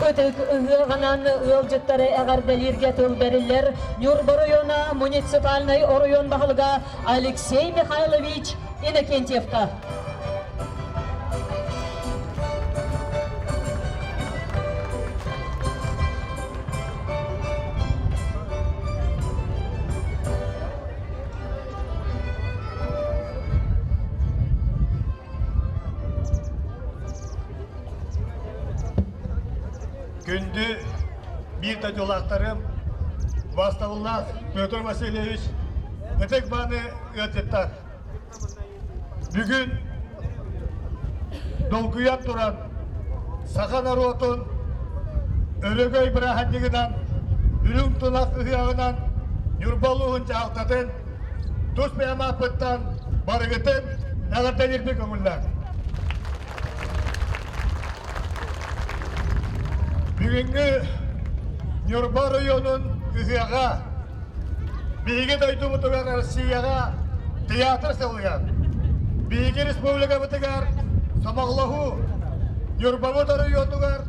Ытык ыһыаҕынан ыалдьыттары эҕэрдэлииргэ тыл бэриллэр Ньурба оройуона муниципальнай оройуон баһылыга Алексей Михайлович Иннокентьевка. Күндү биир дойдулаахтарым, убаастабыллаах Петр Васильевич, ытык бааны ыалдьыттар. Бүгүн долгуйан туран саха норуотун өрөгөй бырааһынньыгынан, үрүҥ тунах ыһыаҕынан Ньурба улууһун дьаһалтатын тус бэйэм ааппыттан барыгытын эҕэрдэлиирбин көҥүллээх. Бүгүҥҥү Ньурба оройуонун ыһыаҕа биһиги дойдубутугар Россияҕа театр сылыгар, биһиги республикабытыгар сомоҕолоһуу, Ньурбабыт оройуонугар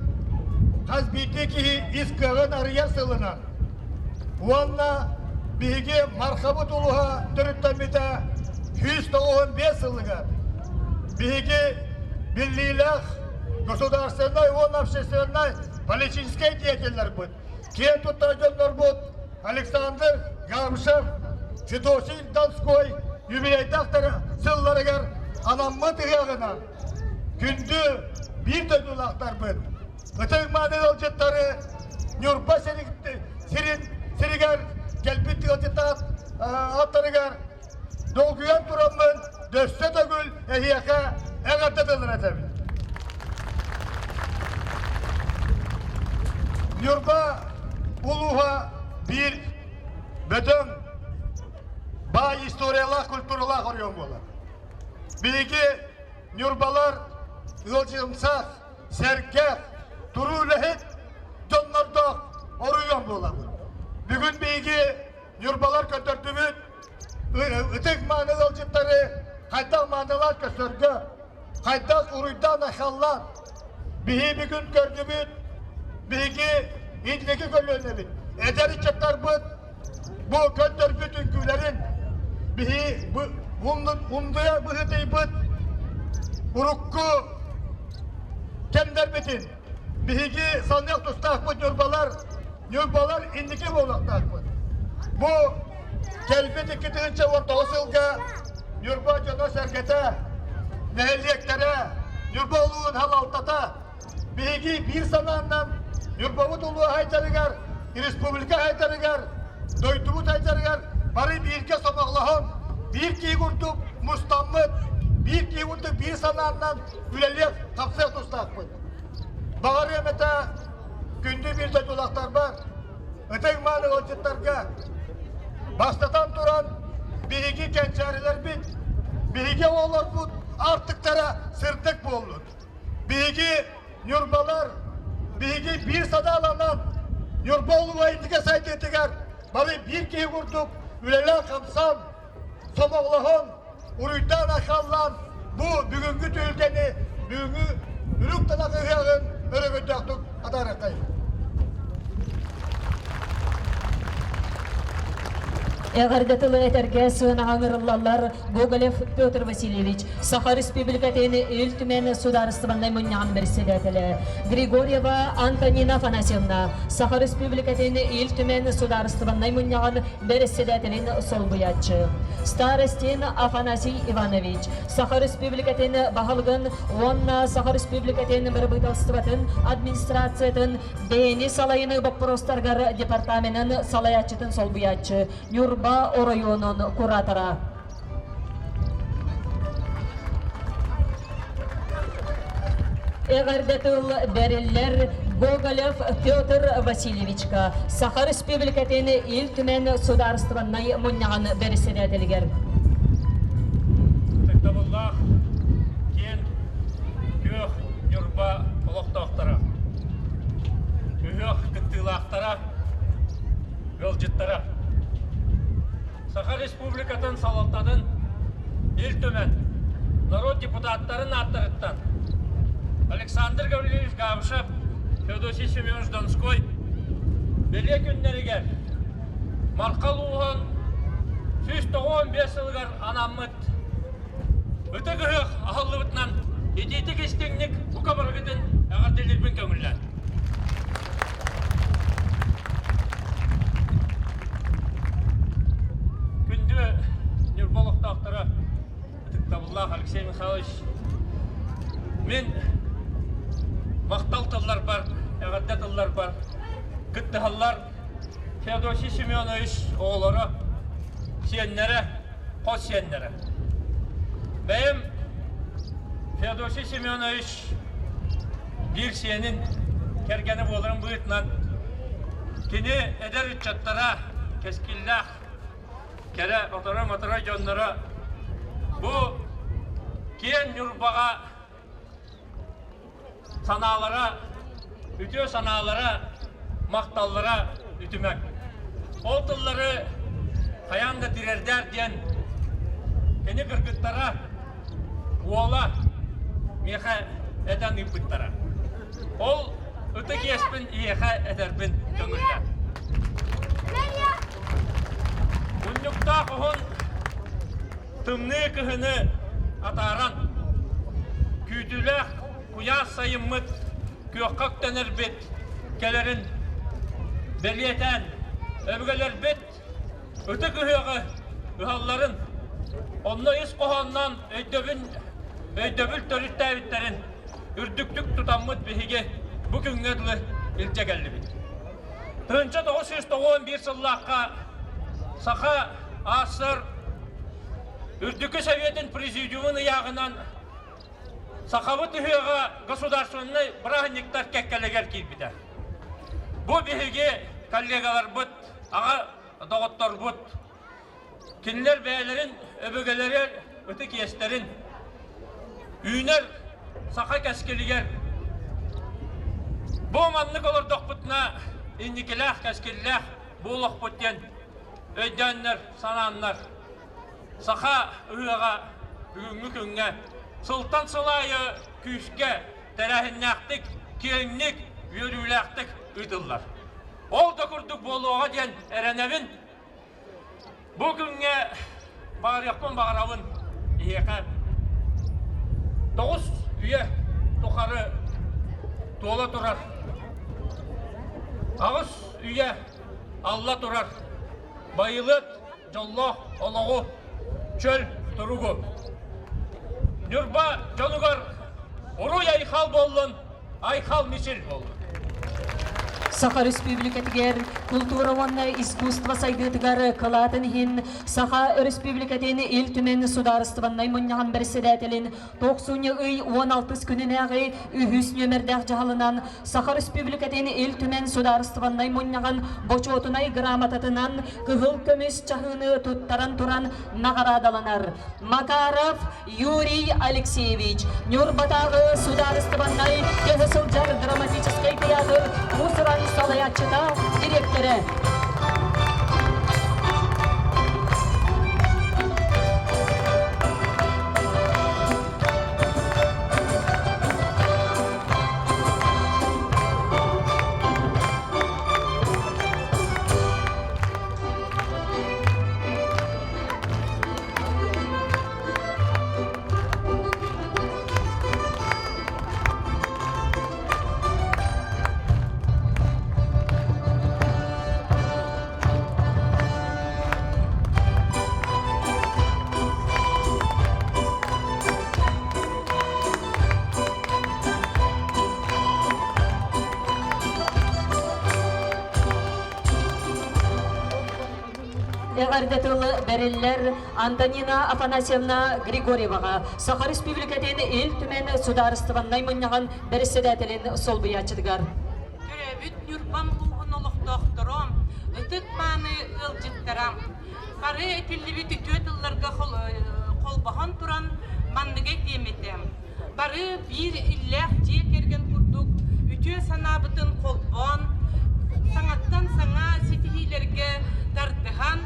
хас биирдии киһи ис кыаҕын арыйар сылынан уонна биһиги Мархабыт улууһа төрүттэммитэ 195 сылыгар биһиги биллиилээх государственнай уонна общественнай политическай деятеллэрбит, киэн туттар дьоннорбут Александр Гамшев, Федосий Донской юбилейдаахтар сылларыгар анаммыт ыһыаҕынан күндү биир дойдулаахтарбыт ытык мааны ыалдьыттары Ньурба сирин сиригэр кэлбит ыалдьыттар аттарыгар долгуйан тураммын дөссө төгүл эһиэхэ эҕэрдэ тылын этэбин. Ньурба улууһа биир бөдөҥ баай историялаах, культуралаах оройуон буолар. Биһиги ньурбалар ыалдьытымсах, сэргэх, туруу үлэһит дьоннордоох оройуон буолабыт. Бүгүн биһиги ньурбалар көрдөрдүбүт ытык мааны ыалдьыттары хайдах маанылаан көрсөргө, хайдах уруйдаан-айхаллаан биһи бүгүн көрдүбүт, биһиги инники көлүөнэбит, эдэр ыччаттарбыт бу көрдөрбүт үҥкүүлэрин биһи умнуйа быһыытыйбыт урукку кэмнэрбитин биһиги саныах тустаахпыт ньурбалар ньурбалар инники буолуохтаахпыт. Бу кэлбит 2019 сылга Ньурба дьоно-сэргэтэ, нэһилиэктэрэ, Ньурба улууһун салалтата биһиги биир санааннан Ньурбабыт улууһа сайдарыгар, республика сайдарыгар, дойдубут сайдарыгар бары бииргэ сомоҕолоһон, биир киһи курдук мустаммыт, биир киһи курдук биир санааннан үлэлиэх, тапсыах тустаахпыт. Баҕарыам этэ күндү биир дойдулаахтарбар, ытык мааны ыалдьыттарга бастатан туран биһиги кэнчээрилэрбит, биһиги оҕолорбут аартыктара сырдык буоллун. Биһиги ньурбалар, биһиги биир санааланан Ньурба улууһа инники сайдыытыгар бары биир киһи курдук үлэлээн-хамсаан, сомоҕолоһон, уруйдаан-айхаллаан бу бүгүҥҥү түһүлгэни, бүгүҥҥү үрүҥ талах ыһыаҕын өрөгөйдөөхтүк атаарыаххайыҥ. Эҕэрдэ тылы этэргэ сыанаҕа ыҥырыллаллар Гоголев Петр Васильевич, Саха Республикатын Ил Түмэн Судаарыстыбаннай Мунньаҕын бэрэссэдээтэлэ, Григорьева Антонина Афанасьевна, Саха Республикатын Ил Түмэн Судаарыстыбаннай Мунньаҕын бэрэссэдээтэлин солбуйааччы, Старостин Афанасий Иванович, Саха Республикатын баһылыгын уонна Саха Республикатын бырабыыталыстыбатын администрациятын бэйэни салайыныы боппуруостарыгар департаменын салайааччытын солбуйааччы, Ньурба оройуонун куратора. Эҕэрдэ тыл бэриллэр Гоголев Петр Васильевичка, Саха Республикатын Ил Түмэн Судаарыстыбаннай Мунньаҕын бэрэссэдээтэлигэр. Ытыктабыллаах киэн күөх Ньурба олохтоохторо, ыһыах кыттыылаахтара, ыалдьыттара. Саха Республикатын салалтатын Ил Түмэн норуот депутаттарын ааттарыттан Александр Гаврильевич Габышев Феодосий Семенович Донской бэлиэ күннэригэр Марха улууһун 195 сылыгар анаммыт Ытык ыһыах аһыллыбытынан итиитик истиҥник бука барыгытын эҕэрдэлиирбин көҥүллээн. Күндү Ньурба олохтоохторо, ытыктабыллаах Алексей Михайлович, мин махтал тылларбар, эҕэрдэ тылларбар кыттыһаллар Феодосий Семенович оҕолоро, сиэннэрэ, хос сиэннэрэ. Бэйэм Феодосий Семенович биир сиэнин кэргэнэ буоларын быһыытынан кини эдэр ыччаттара кэскиллээх кэрэ оторо-моторо дьонноро бу киэн Ньурбаҕа санаалара, үтүө санаалара, махталлара үтүмэк. Ол тыллары хайаан да тириэрдээр диэн кини кыргыттара, уола миэхэ этэн ыыппыттара. Ол ытык иэспин ийэхэ этэрбин көҥүллээн. Унньуктаах уһун Тымныы кыһыны атааран, күүтүүлээх куйаас сайыммыт күөххэ үктэнэрбит кэлэрин бэлиэтээн, өбүгэлэрбит ытык ыһыаҕы ыһалларын, онно ис хоһоонноон өйдөбүн, өйдөбүл төрүттээбиттэрин үрдүктүк тутаммыт биһиги бу күҥҥэ дылы илдьэ кэллибит. 1991 сыллаахха Саха АССР Үрдүкү Советын Президиумун ыйааҕынан Сахабыт ыһыаҕа государственнай бырааһынньыктар кэккэлэригэр киирбитэ. Бу биһиги коллегаларбыт, аҕа доҕотторбут, кинилэр бэйэлэрин өбүгэлэрин ытык иэстэрин үүнэр саха кэскилигэр бу маннык олордохпутуна инникилээх кэскиллээх буолуохпут диэн өйдөөннөр, санааннар саха ыһыаҕа бүгүҥҥү күҥҥэ сылтан сыл аайы күүскэ, тэрээһиннээхтик, киэҥник, үөрүүлээхтик ыытыллар. Ол да курдук буолуоҕа диэн эрэнэбин. Бу күҥҥэ баҕарыахпын баҕарабын эһиэхэ тоҕус үйэ тухары туола турар аҕыс үйэ алла турар байылыат дьоллоох олоҕу, чөл туругу. Ньурба дьонугар уруй-айхал буоллун, айхал-мичил буоллун. Саха Республикатыгар култуура уонна искусство сайдыытыгар кылаатын иһин Саха Өрөспүүбүлүкэтин Ил Түмэн судаарыстыбаннай мунньаҕын бэрэссэдээтэлин Тохсунньу ый 16 күнүнээҕи үһүс нүөмэрдээх дьаһалынан Саха Өрөспүүбүлүкэтин Ил Түмэн судаарыстыбаннай мунньаҕын Бочуотунай грамотатынан кыһыл көмүс чаһыыны туттаран туран наҕараадаланар Макаров Юрий Алексеевич, Ньурбатааҕы судаарыстыбаннай көһө сылдьар драматическай тыйаатыр уус-уран салайааччыта, дириэктэрэ. Эҕэрдэ тыл бэриллэр Антонина Афанасьевна Григорьеваҕа Саха Республикатын Ил Түмэн судаарыстыбаннай мунньаҕын бэрэссэдээтэлин солбуйааччытыгар. Төрөөбүт Ньурбам улууһун олохтоохторо, ытык-мааны ыалдьыттара, бары этиллибит үтүө тылларга холбоһон туран манныгы этиэм этэ. Бары биир иллээх дьиэ кэргэн курдук үтүө санаабытын холбоон, саҥаттан саҥа ситиһиилэргэ тардыһан,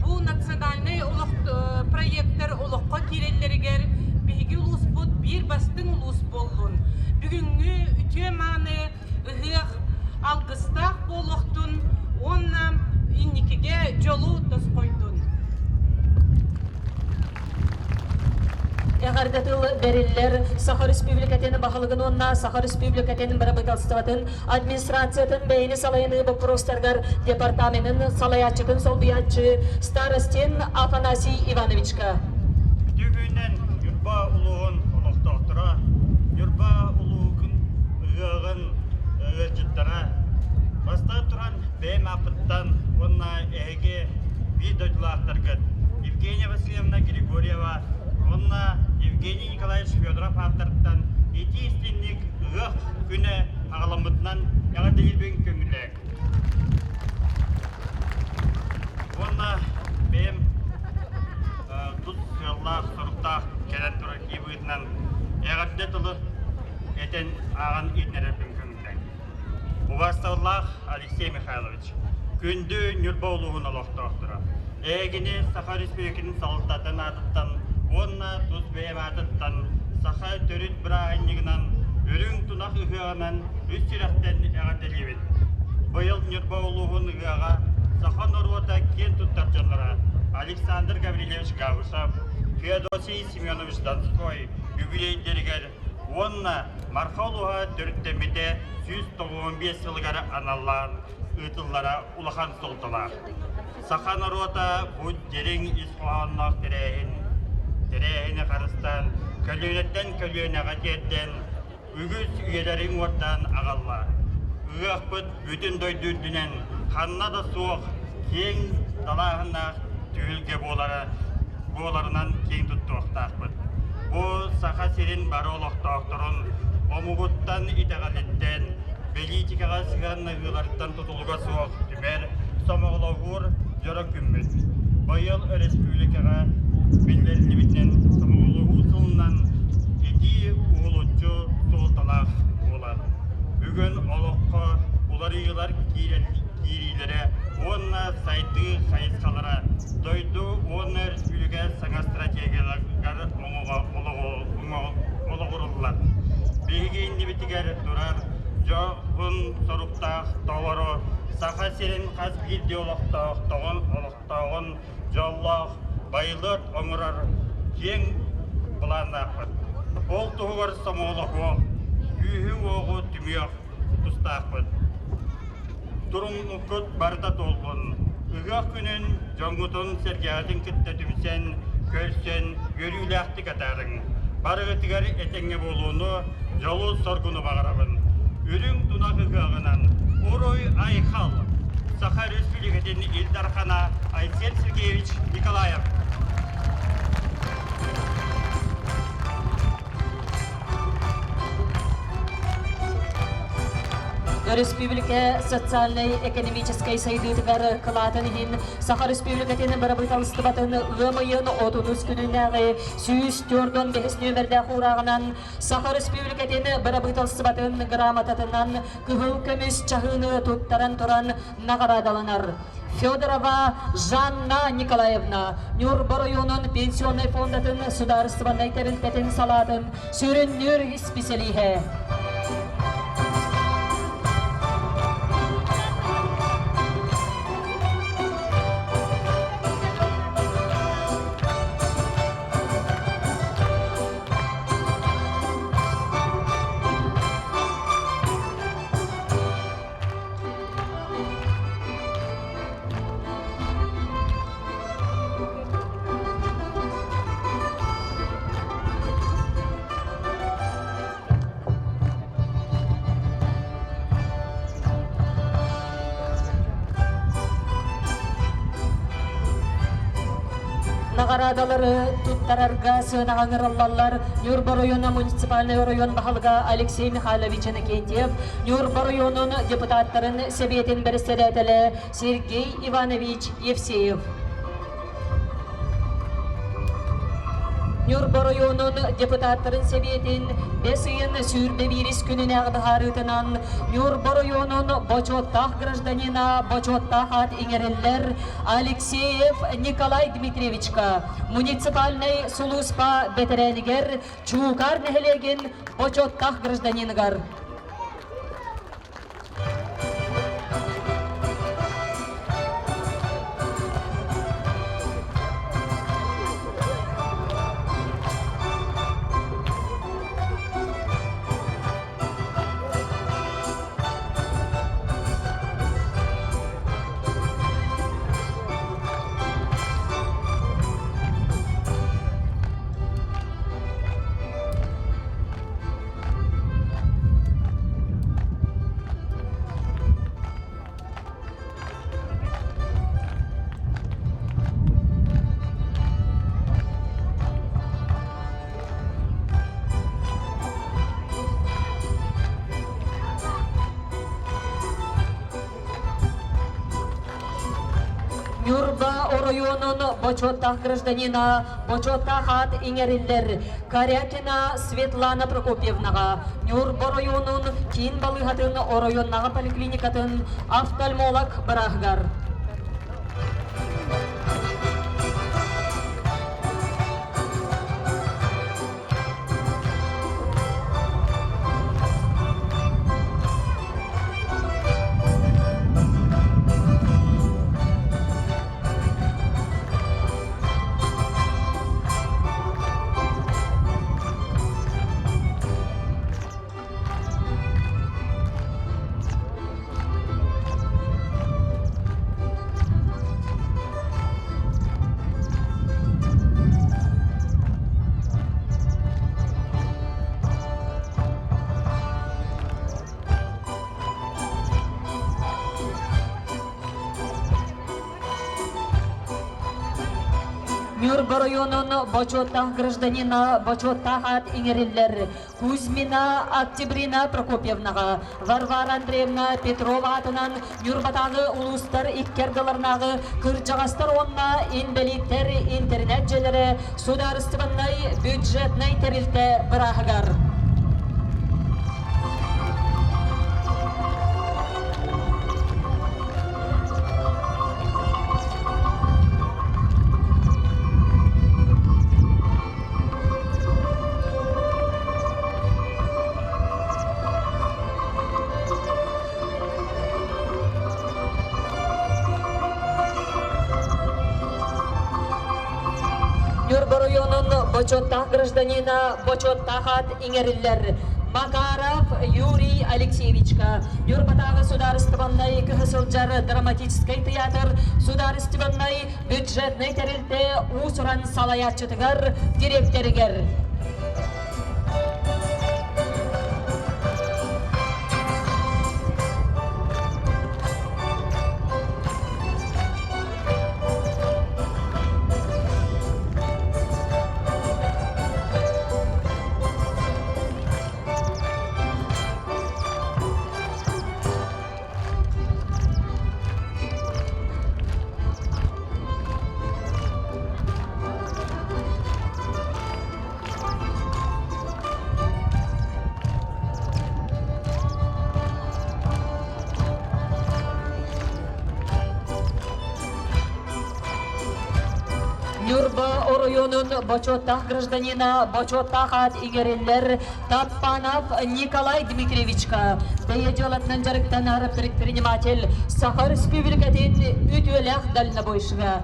бу национальнай олох проектар олоххо киирэллэригэр биһиги улууспут биир бастыҥ улуус буоллун. Бүгүҥҥү үтүө-мааны Эҕэрдэ тыл бэриллэр Саха Республикатын баһылыгын уонна Саха Республикатын бырабыыталыстыбатын администрациятын бэйэни салайыныы боппуруостарыгар департаменын салайааччытын солбуйааччы Старостин Афанасий Ивановичка. Үтүө күнүнэн Ньурба улууһун олохтоохторо, Ньурба улууһун ыһыаҕын ыалдьыттара, бастаан туран бэйэм ааппыттан уонна эһиги биир дойдулаахтаргыт Евгения Васильевна Григорьева уонна Евгений Николаевич Федоров ааттарыттан итии истиҥник ыһыах күнэ аҕаламмытынан эҕэрдэлиирбин көҥүллээҥ. Уонна бэйэм тус сыаллаах, соруктаах кэлэн турар киһи быһыытынан эҕэрдэ тылы этэн ааҕан иһитиннэрэрбин көҥүллээҥ. Убаастабыллаах Алексей Михайлович, күндү Ньурба улууһун олохтоохторо, эһигини Саха Республикатын салалтатын аатыттан уонна тус бэйэм аатыттан саха төрүт бырааһынньыгынан Үрүҥ тунах ыһыаҕынан үс сүрэхтэн эҕэрдэлиибит. Быйыл Ньурба улууһун ыһыаҕа саха норуота киэн туттар дьонноро Александр Гаврильевич Габышев, Феодосий Семенович Донской үбүлүөйдэригэр уонна Марха улууһа төрүттэммитэ 195 сылыгар аналлаан ыытыллара улахан суолталаах. Саха норуота бу дириҥ ис хоһоонноох тэрээһин тэрээһини харыстаан, көлүөнэттэн көлүөнэҕэ тиэрдэн, үгүс үйэлэри уҥуордаан аҕалла. Ыһыахпыт бүтүн дойду үрдүнэн ханна да суох киэҥ далааһыннаах түһүлгэ буолара буоларынан киэҥ туттуохтаахпыт. Бу Саха сирин бары олохтоохторун омугуттан, итэҕэлиттэн, бэлиитикэҕэ сыһыаннаһыыларыттан тутулуга суох түмэр, сомоҕолоһуур дьоро күммүт. Быйыл өрөспүүбүлүкэҕэ биллэриллибитинэн сомоҕолоһуу сылынан итии уһулуччу суолталаах буолар. Бүгүн олоххо уларыйыылар киириилэрэ уонна сайдыы хайысхалара дойду уонна өрөспүүбүлүкэ саҥа стратегияларыгар олоҕуруллар. Биһиги иннибитигэр турар дьоһун соруктаах толору Саха сирин хас биирдии олохтоохтоҕун олохтооҕун дьоллоох байылыат оҥорор киэҥ былааннаахпыт. Ол туһугар сомоҕолоһуох, күүһү-уоҕу түмүөх тустаахпыт. Туруммуккут барыта туоллун. Ыһыах күнүн дьоҥҥутун-сэргэҕитин кытта түмсэн, көрсөн, үөрүүлээхтик атаарыҥ. Барыгытыгар этэҥҥэ буолууну, дьолу-соргуну баҕарабын. Үрүҥ тунах ыһыаҕынан Уруй-айхал! Саха Өрөспүүбүлүкэтин Ил Дархана Айсен Сергеевич Николаев. Өрөспүүбүлүкэ социальнай-экономическай сайдыытыгар кылаатын иһин Саха Республикатын бырабыыталыстыбатын ыам ыйын 30 күнүнээҕи 145 нүөмэрдээх уурааҕынан Саха Республикатын бырабыыталыстыбатын грамотатынан кыһыл көмүс чаһыыны туттаран туран наҕараадаланар. Федорова Жанна Николаевна, Ньурба оройуонун пенсионнай фондатын судаарыстыбаннай тэрилтэтин салаатын сүрүннүүр исписэлииһэ. Наҕараадалары туттарарга сыанаҕа ыҥырыллаллар Ньурба оройуона муниципальнай оройуон баһылыга Алексей Михайлович Иннокентьев, Ньурба оройуонун депутаттарын сэбиэтин бэрэссэдээтэлэ Сергей Иванович Евсеев. Ньурба оройуонун депутаттарын сэбиэтин бэс ыйын 21 күнүнээҕи быһаарыытынан Ньурба оройуонун бочуоттаах гражданина бочуоттаах аат иҥэриллэр Алексеев Николай Дмитриевичка муниципальнай сулууспа бэтэрээнигэр Чуукаар нэһилиэгин бочуоттаах гражданиныгар. Ньурба оройуонун бочуоттаах гражданина бочуоттаах аат иҥэриллэр Корякина Светлана Прокопьевнаҕа Ньурба оройуонун киин балыыһатын оройуоннааҕы поликлиникатын офтальмолог бырааһыгар. Ньурба районун бочуоттаах гражданина бочуоттаах аат иҥэриллэр Кузьмина Октябрина Прокопьевнаҕа, Варвара Андреевна Петрова аатынан Ньурбатааҕы улуустар икки ардыларынааҕы кырдьаҕастар уонна инбэлииттэр интэринээт-дьиэлэрэ судаарыстыбаннай бюджетнай тэрилтэ бырааһыгар. Ньурба оройуонун бочуоттаах гражданина бочуоттаах аат иҥэриллэр Макаров Юрий Алексеевичка Ньурбатааҕы судаарыстыбаннай көһө сылдьар драматическай тыйаатыр судаарыстыбаннай бюджетнай тэрилтэ уус-уран салайааччытыгар, дириэктэригэр. Ньурба оройуонун бочуоттаах гражданина бочуоттаах аат иҥэриллэр Таппанов Николай Дмитриевичка бэйэ дьыалатынан дьарыктанар предприниматель Саха Республикатын үтүөлээх дальнобойщига.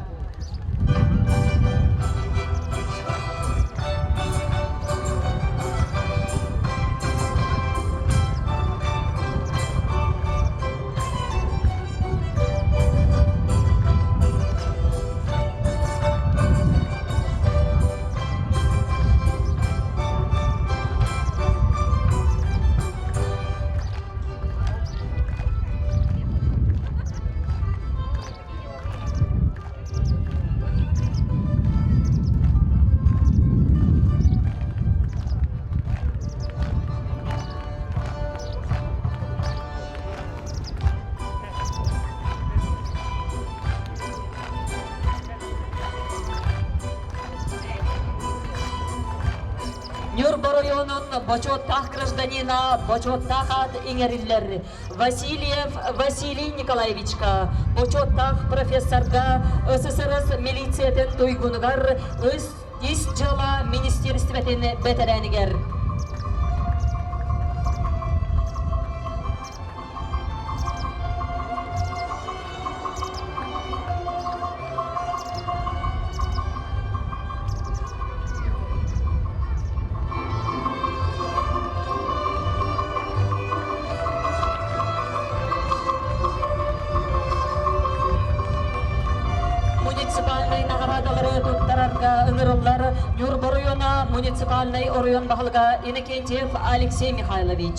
Ньурба оройуонун бочуоттаах гражданина бочуоттаах аат иҥэриллэр Васильев Василий Николаевичка, бочуоттаах профессорга СССР милициятын туйгунугар Ис дьыала министиэристибэтин бэтэрээнигэр. Муниципальнай наҕараадалары туттарарга ыҥырыллар Ньурба оройуона муниципальнай оройуон баһылыга Иннокентьев Алексей Михайлович.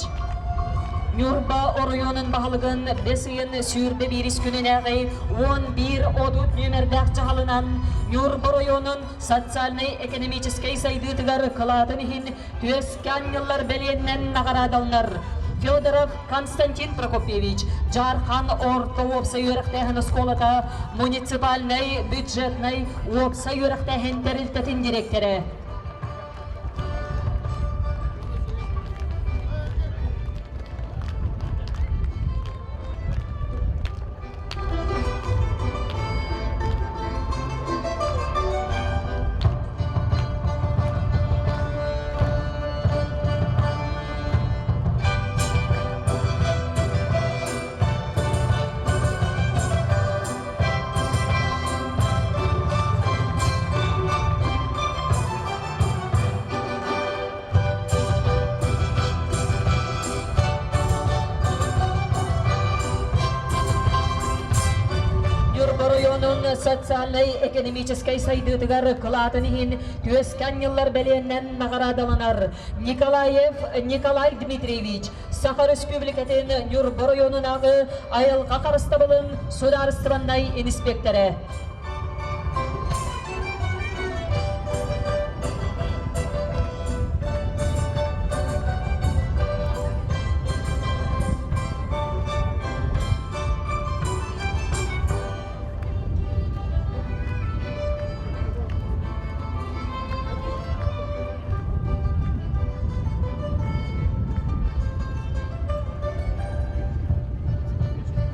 Ньурба оройуонун баһылыгын бэс ыйын 21 күнүнээҕи 11 30 нүөмэрдээх дьаһалынан Ньурба оройуонун социальнай-экономическай сайдыытыгар кылаатын иһин түөскэ анньыллар бэлиэннэн наҕараадаланар. Федоров Константин Прокопьевич, Дьаархан орто уопсай үөрэхтээһин оскуолата муниципальнай бюджетнай уопсай үөрэхтээһин тэрилтэтин дириэктэрэ. Ньурба оройуонун социальнай-экономическай сайдыытыгар кылаатын иһин түөскэ анньыллар бэлиэннэн наҕараадаланар Николаев Николай Дмитриевич Саха Республикатын Ньурба оройуонунааҕы айылҕа харыстабылын судаарыстыбаннай иниспиэктэрэ.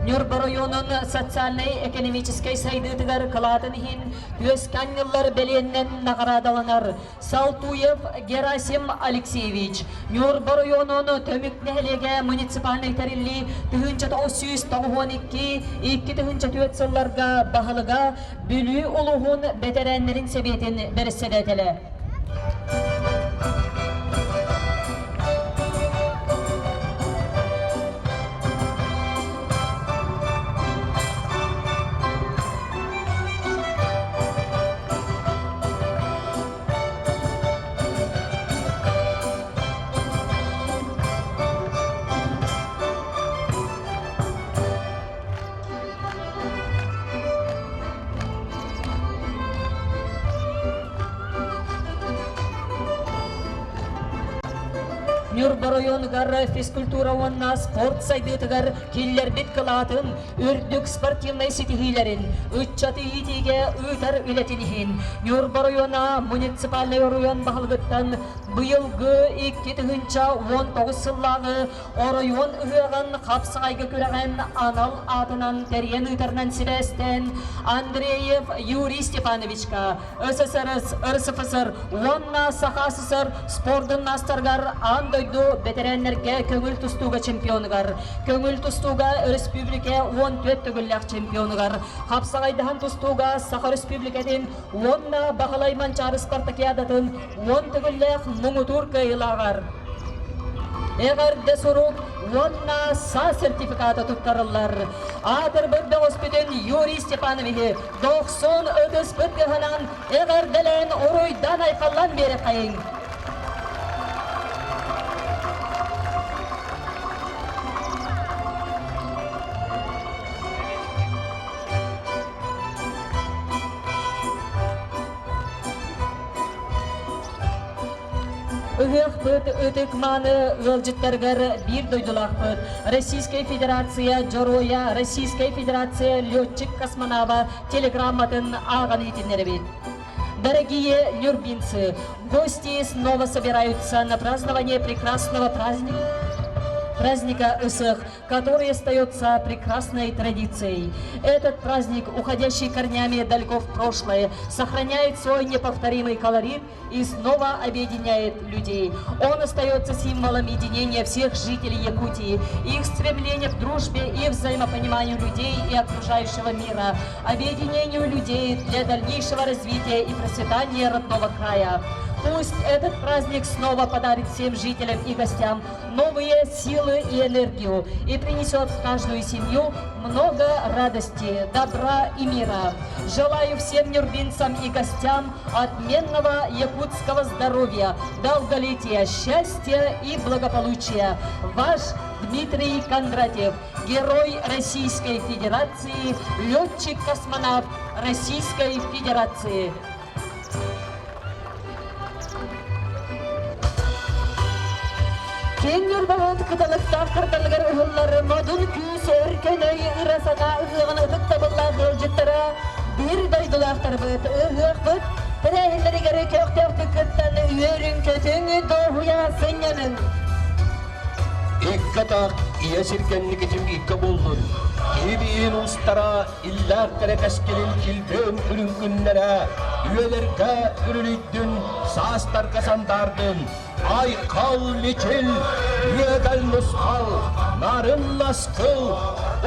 Ньурба оройуонун социальнай-экономическай сайдыытыгар кылаатын иһин үөскэ анньыллар бэлиэннэн наҕараадаланар Салтуев Герасим Алексеевич, Ньурба оройуонун Төмүк нэһилиэгэ муниципальнай тэриллии 1992 2004 сылларга баһылыга Бүлүү улууһун бэтэрээннэрин сэбиэтин бэрэссэдээтэлэ. Ньурба оройуонугар физкультура уонна спорт сайдыытыгар киллэрбит кылаатын, үрдүк спортивнай ситиһиилэрин, ыччаты иитиигэ ыытар үлэтин иһин Ньурба оройуона муниципальнай оройуон баһылыгыттан быйылгы 2019 сыллааҕы Оройуон ыһыаҕын хапсаҕайга күрэҕин анал аатынан тэрийэн ыытарынан сибээстээн Андреев Юрий Степановичка СССР, РСФСР уонна Саха СССР спордун маастарыгар аан дойду бэтэрээннэргэ көҥүл тустууга чемпионугар, көҥүл тустууга өрөспүүбүлүкэ 14 төгүллээх чемпионугар, хапсаҕайдаһан тустууга Саха Өрөспүүбүлүкэтин уонна Баһылай Манчаары спартакиадатын 10 төгүллээх муҥутуур кыайыылааҕар Эҕэрдэ сурук уонна саа сертификата туттарыллар. Аатырбыт бөҕөспүтүн Юрий Степановиһы дохсун ытыспыт кыһанан эҕэрдэлээн уруйдан-айхаллан биэрэххэйиҥ! Ыһыахпыт ытык-мааны ыалдьыттарыгар биир дойдулаахпыт Российскай Федерация Дьоруойа Российскай Федерация летчик-космонава телеграмматын ааҕан иһитиннэрэбит. Дорогие нюрбинцы, гости снова собираются на празднование прекрасного праздника, праздника Ысых, который остается прекрасной традицией. Этот праздник, уходящий корнями далеко в прошлое, сохраняет свой неповторимый колорит и снова объединяет людей. Он остается символом единения всех жителей Якутии, их стремления к дружбе и взаимопониманию людей и окружающего мира, объединению людей для дальнейшего развития и процветания родного края. Пусть этот праздник снова подарит всем жителям и гостям новые силы и энергию и принесет в каждую семью много радости, добра и мира. Желаю всем нюрбинцам и гостям отменного якутского здоровья, долголетия, счастья и благополучия. Ваш Дмитрий Кондратьев, герой Российской Федерации, летчик-космонавт Российской Федерации. Киэҥ Ньурбабыт кыталыктаах кырдалыгар ыһыллар модун күүс өркөн өй ыра санаа ыһыаҕын ытыктабыллаах ыалдьыттара биир дойдулаахтарбыт ыһыахпыт тэрээһиннэригэр көхтөөхтүк кыттан үөрүҥ-көтүҥ, дуоһуйа сынньаныҥ! Икки атах ийэ сиргэнникитин икки буоллун, киһи биин уустара иллээх кэрэ кэскилин килбиэн үрүҥ күннэрэ үйэлэргэ үрүлүйдүн, саастарга сандаардын, айхал мичил, үөдэл нусхал, нарын наскыл,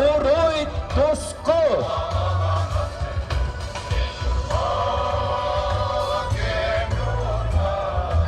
уруй туску!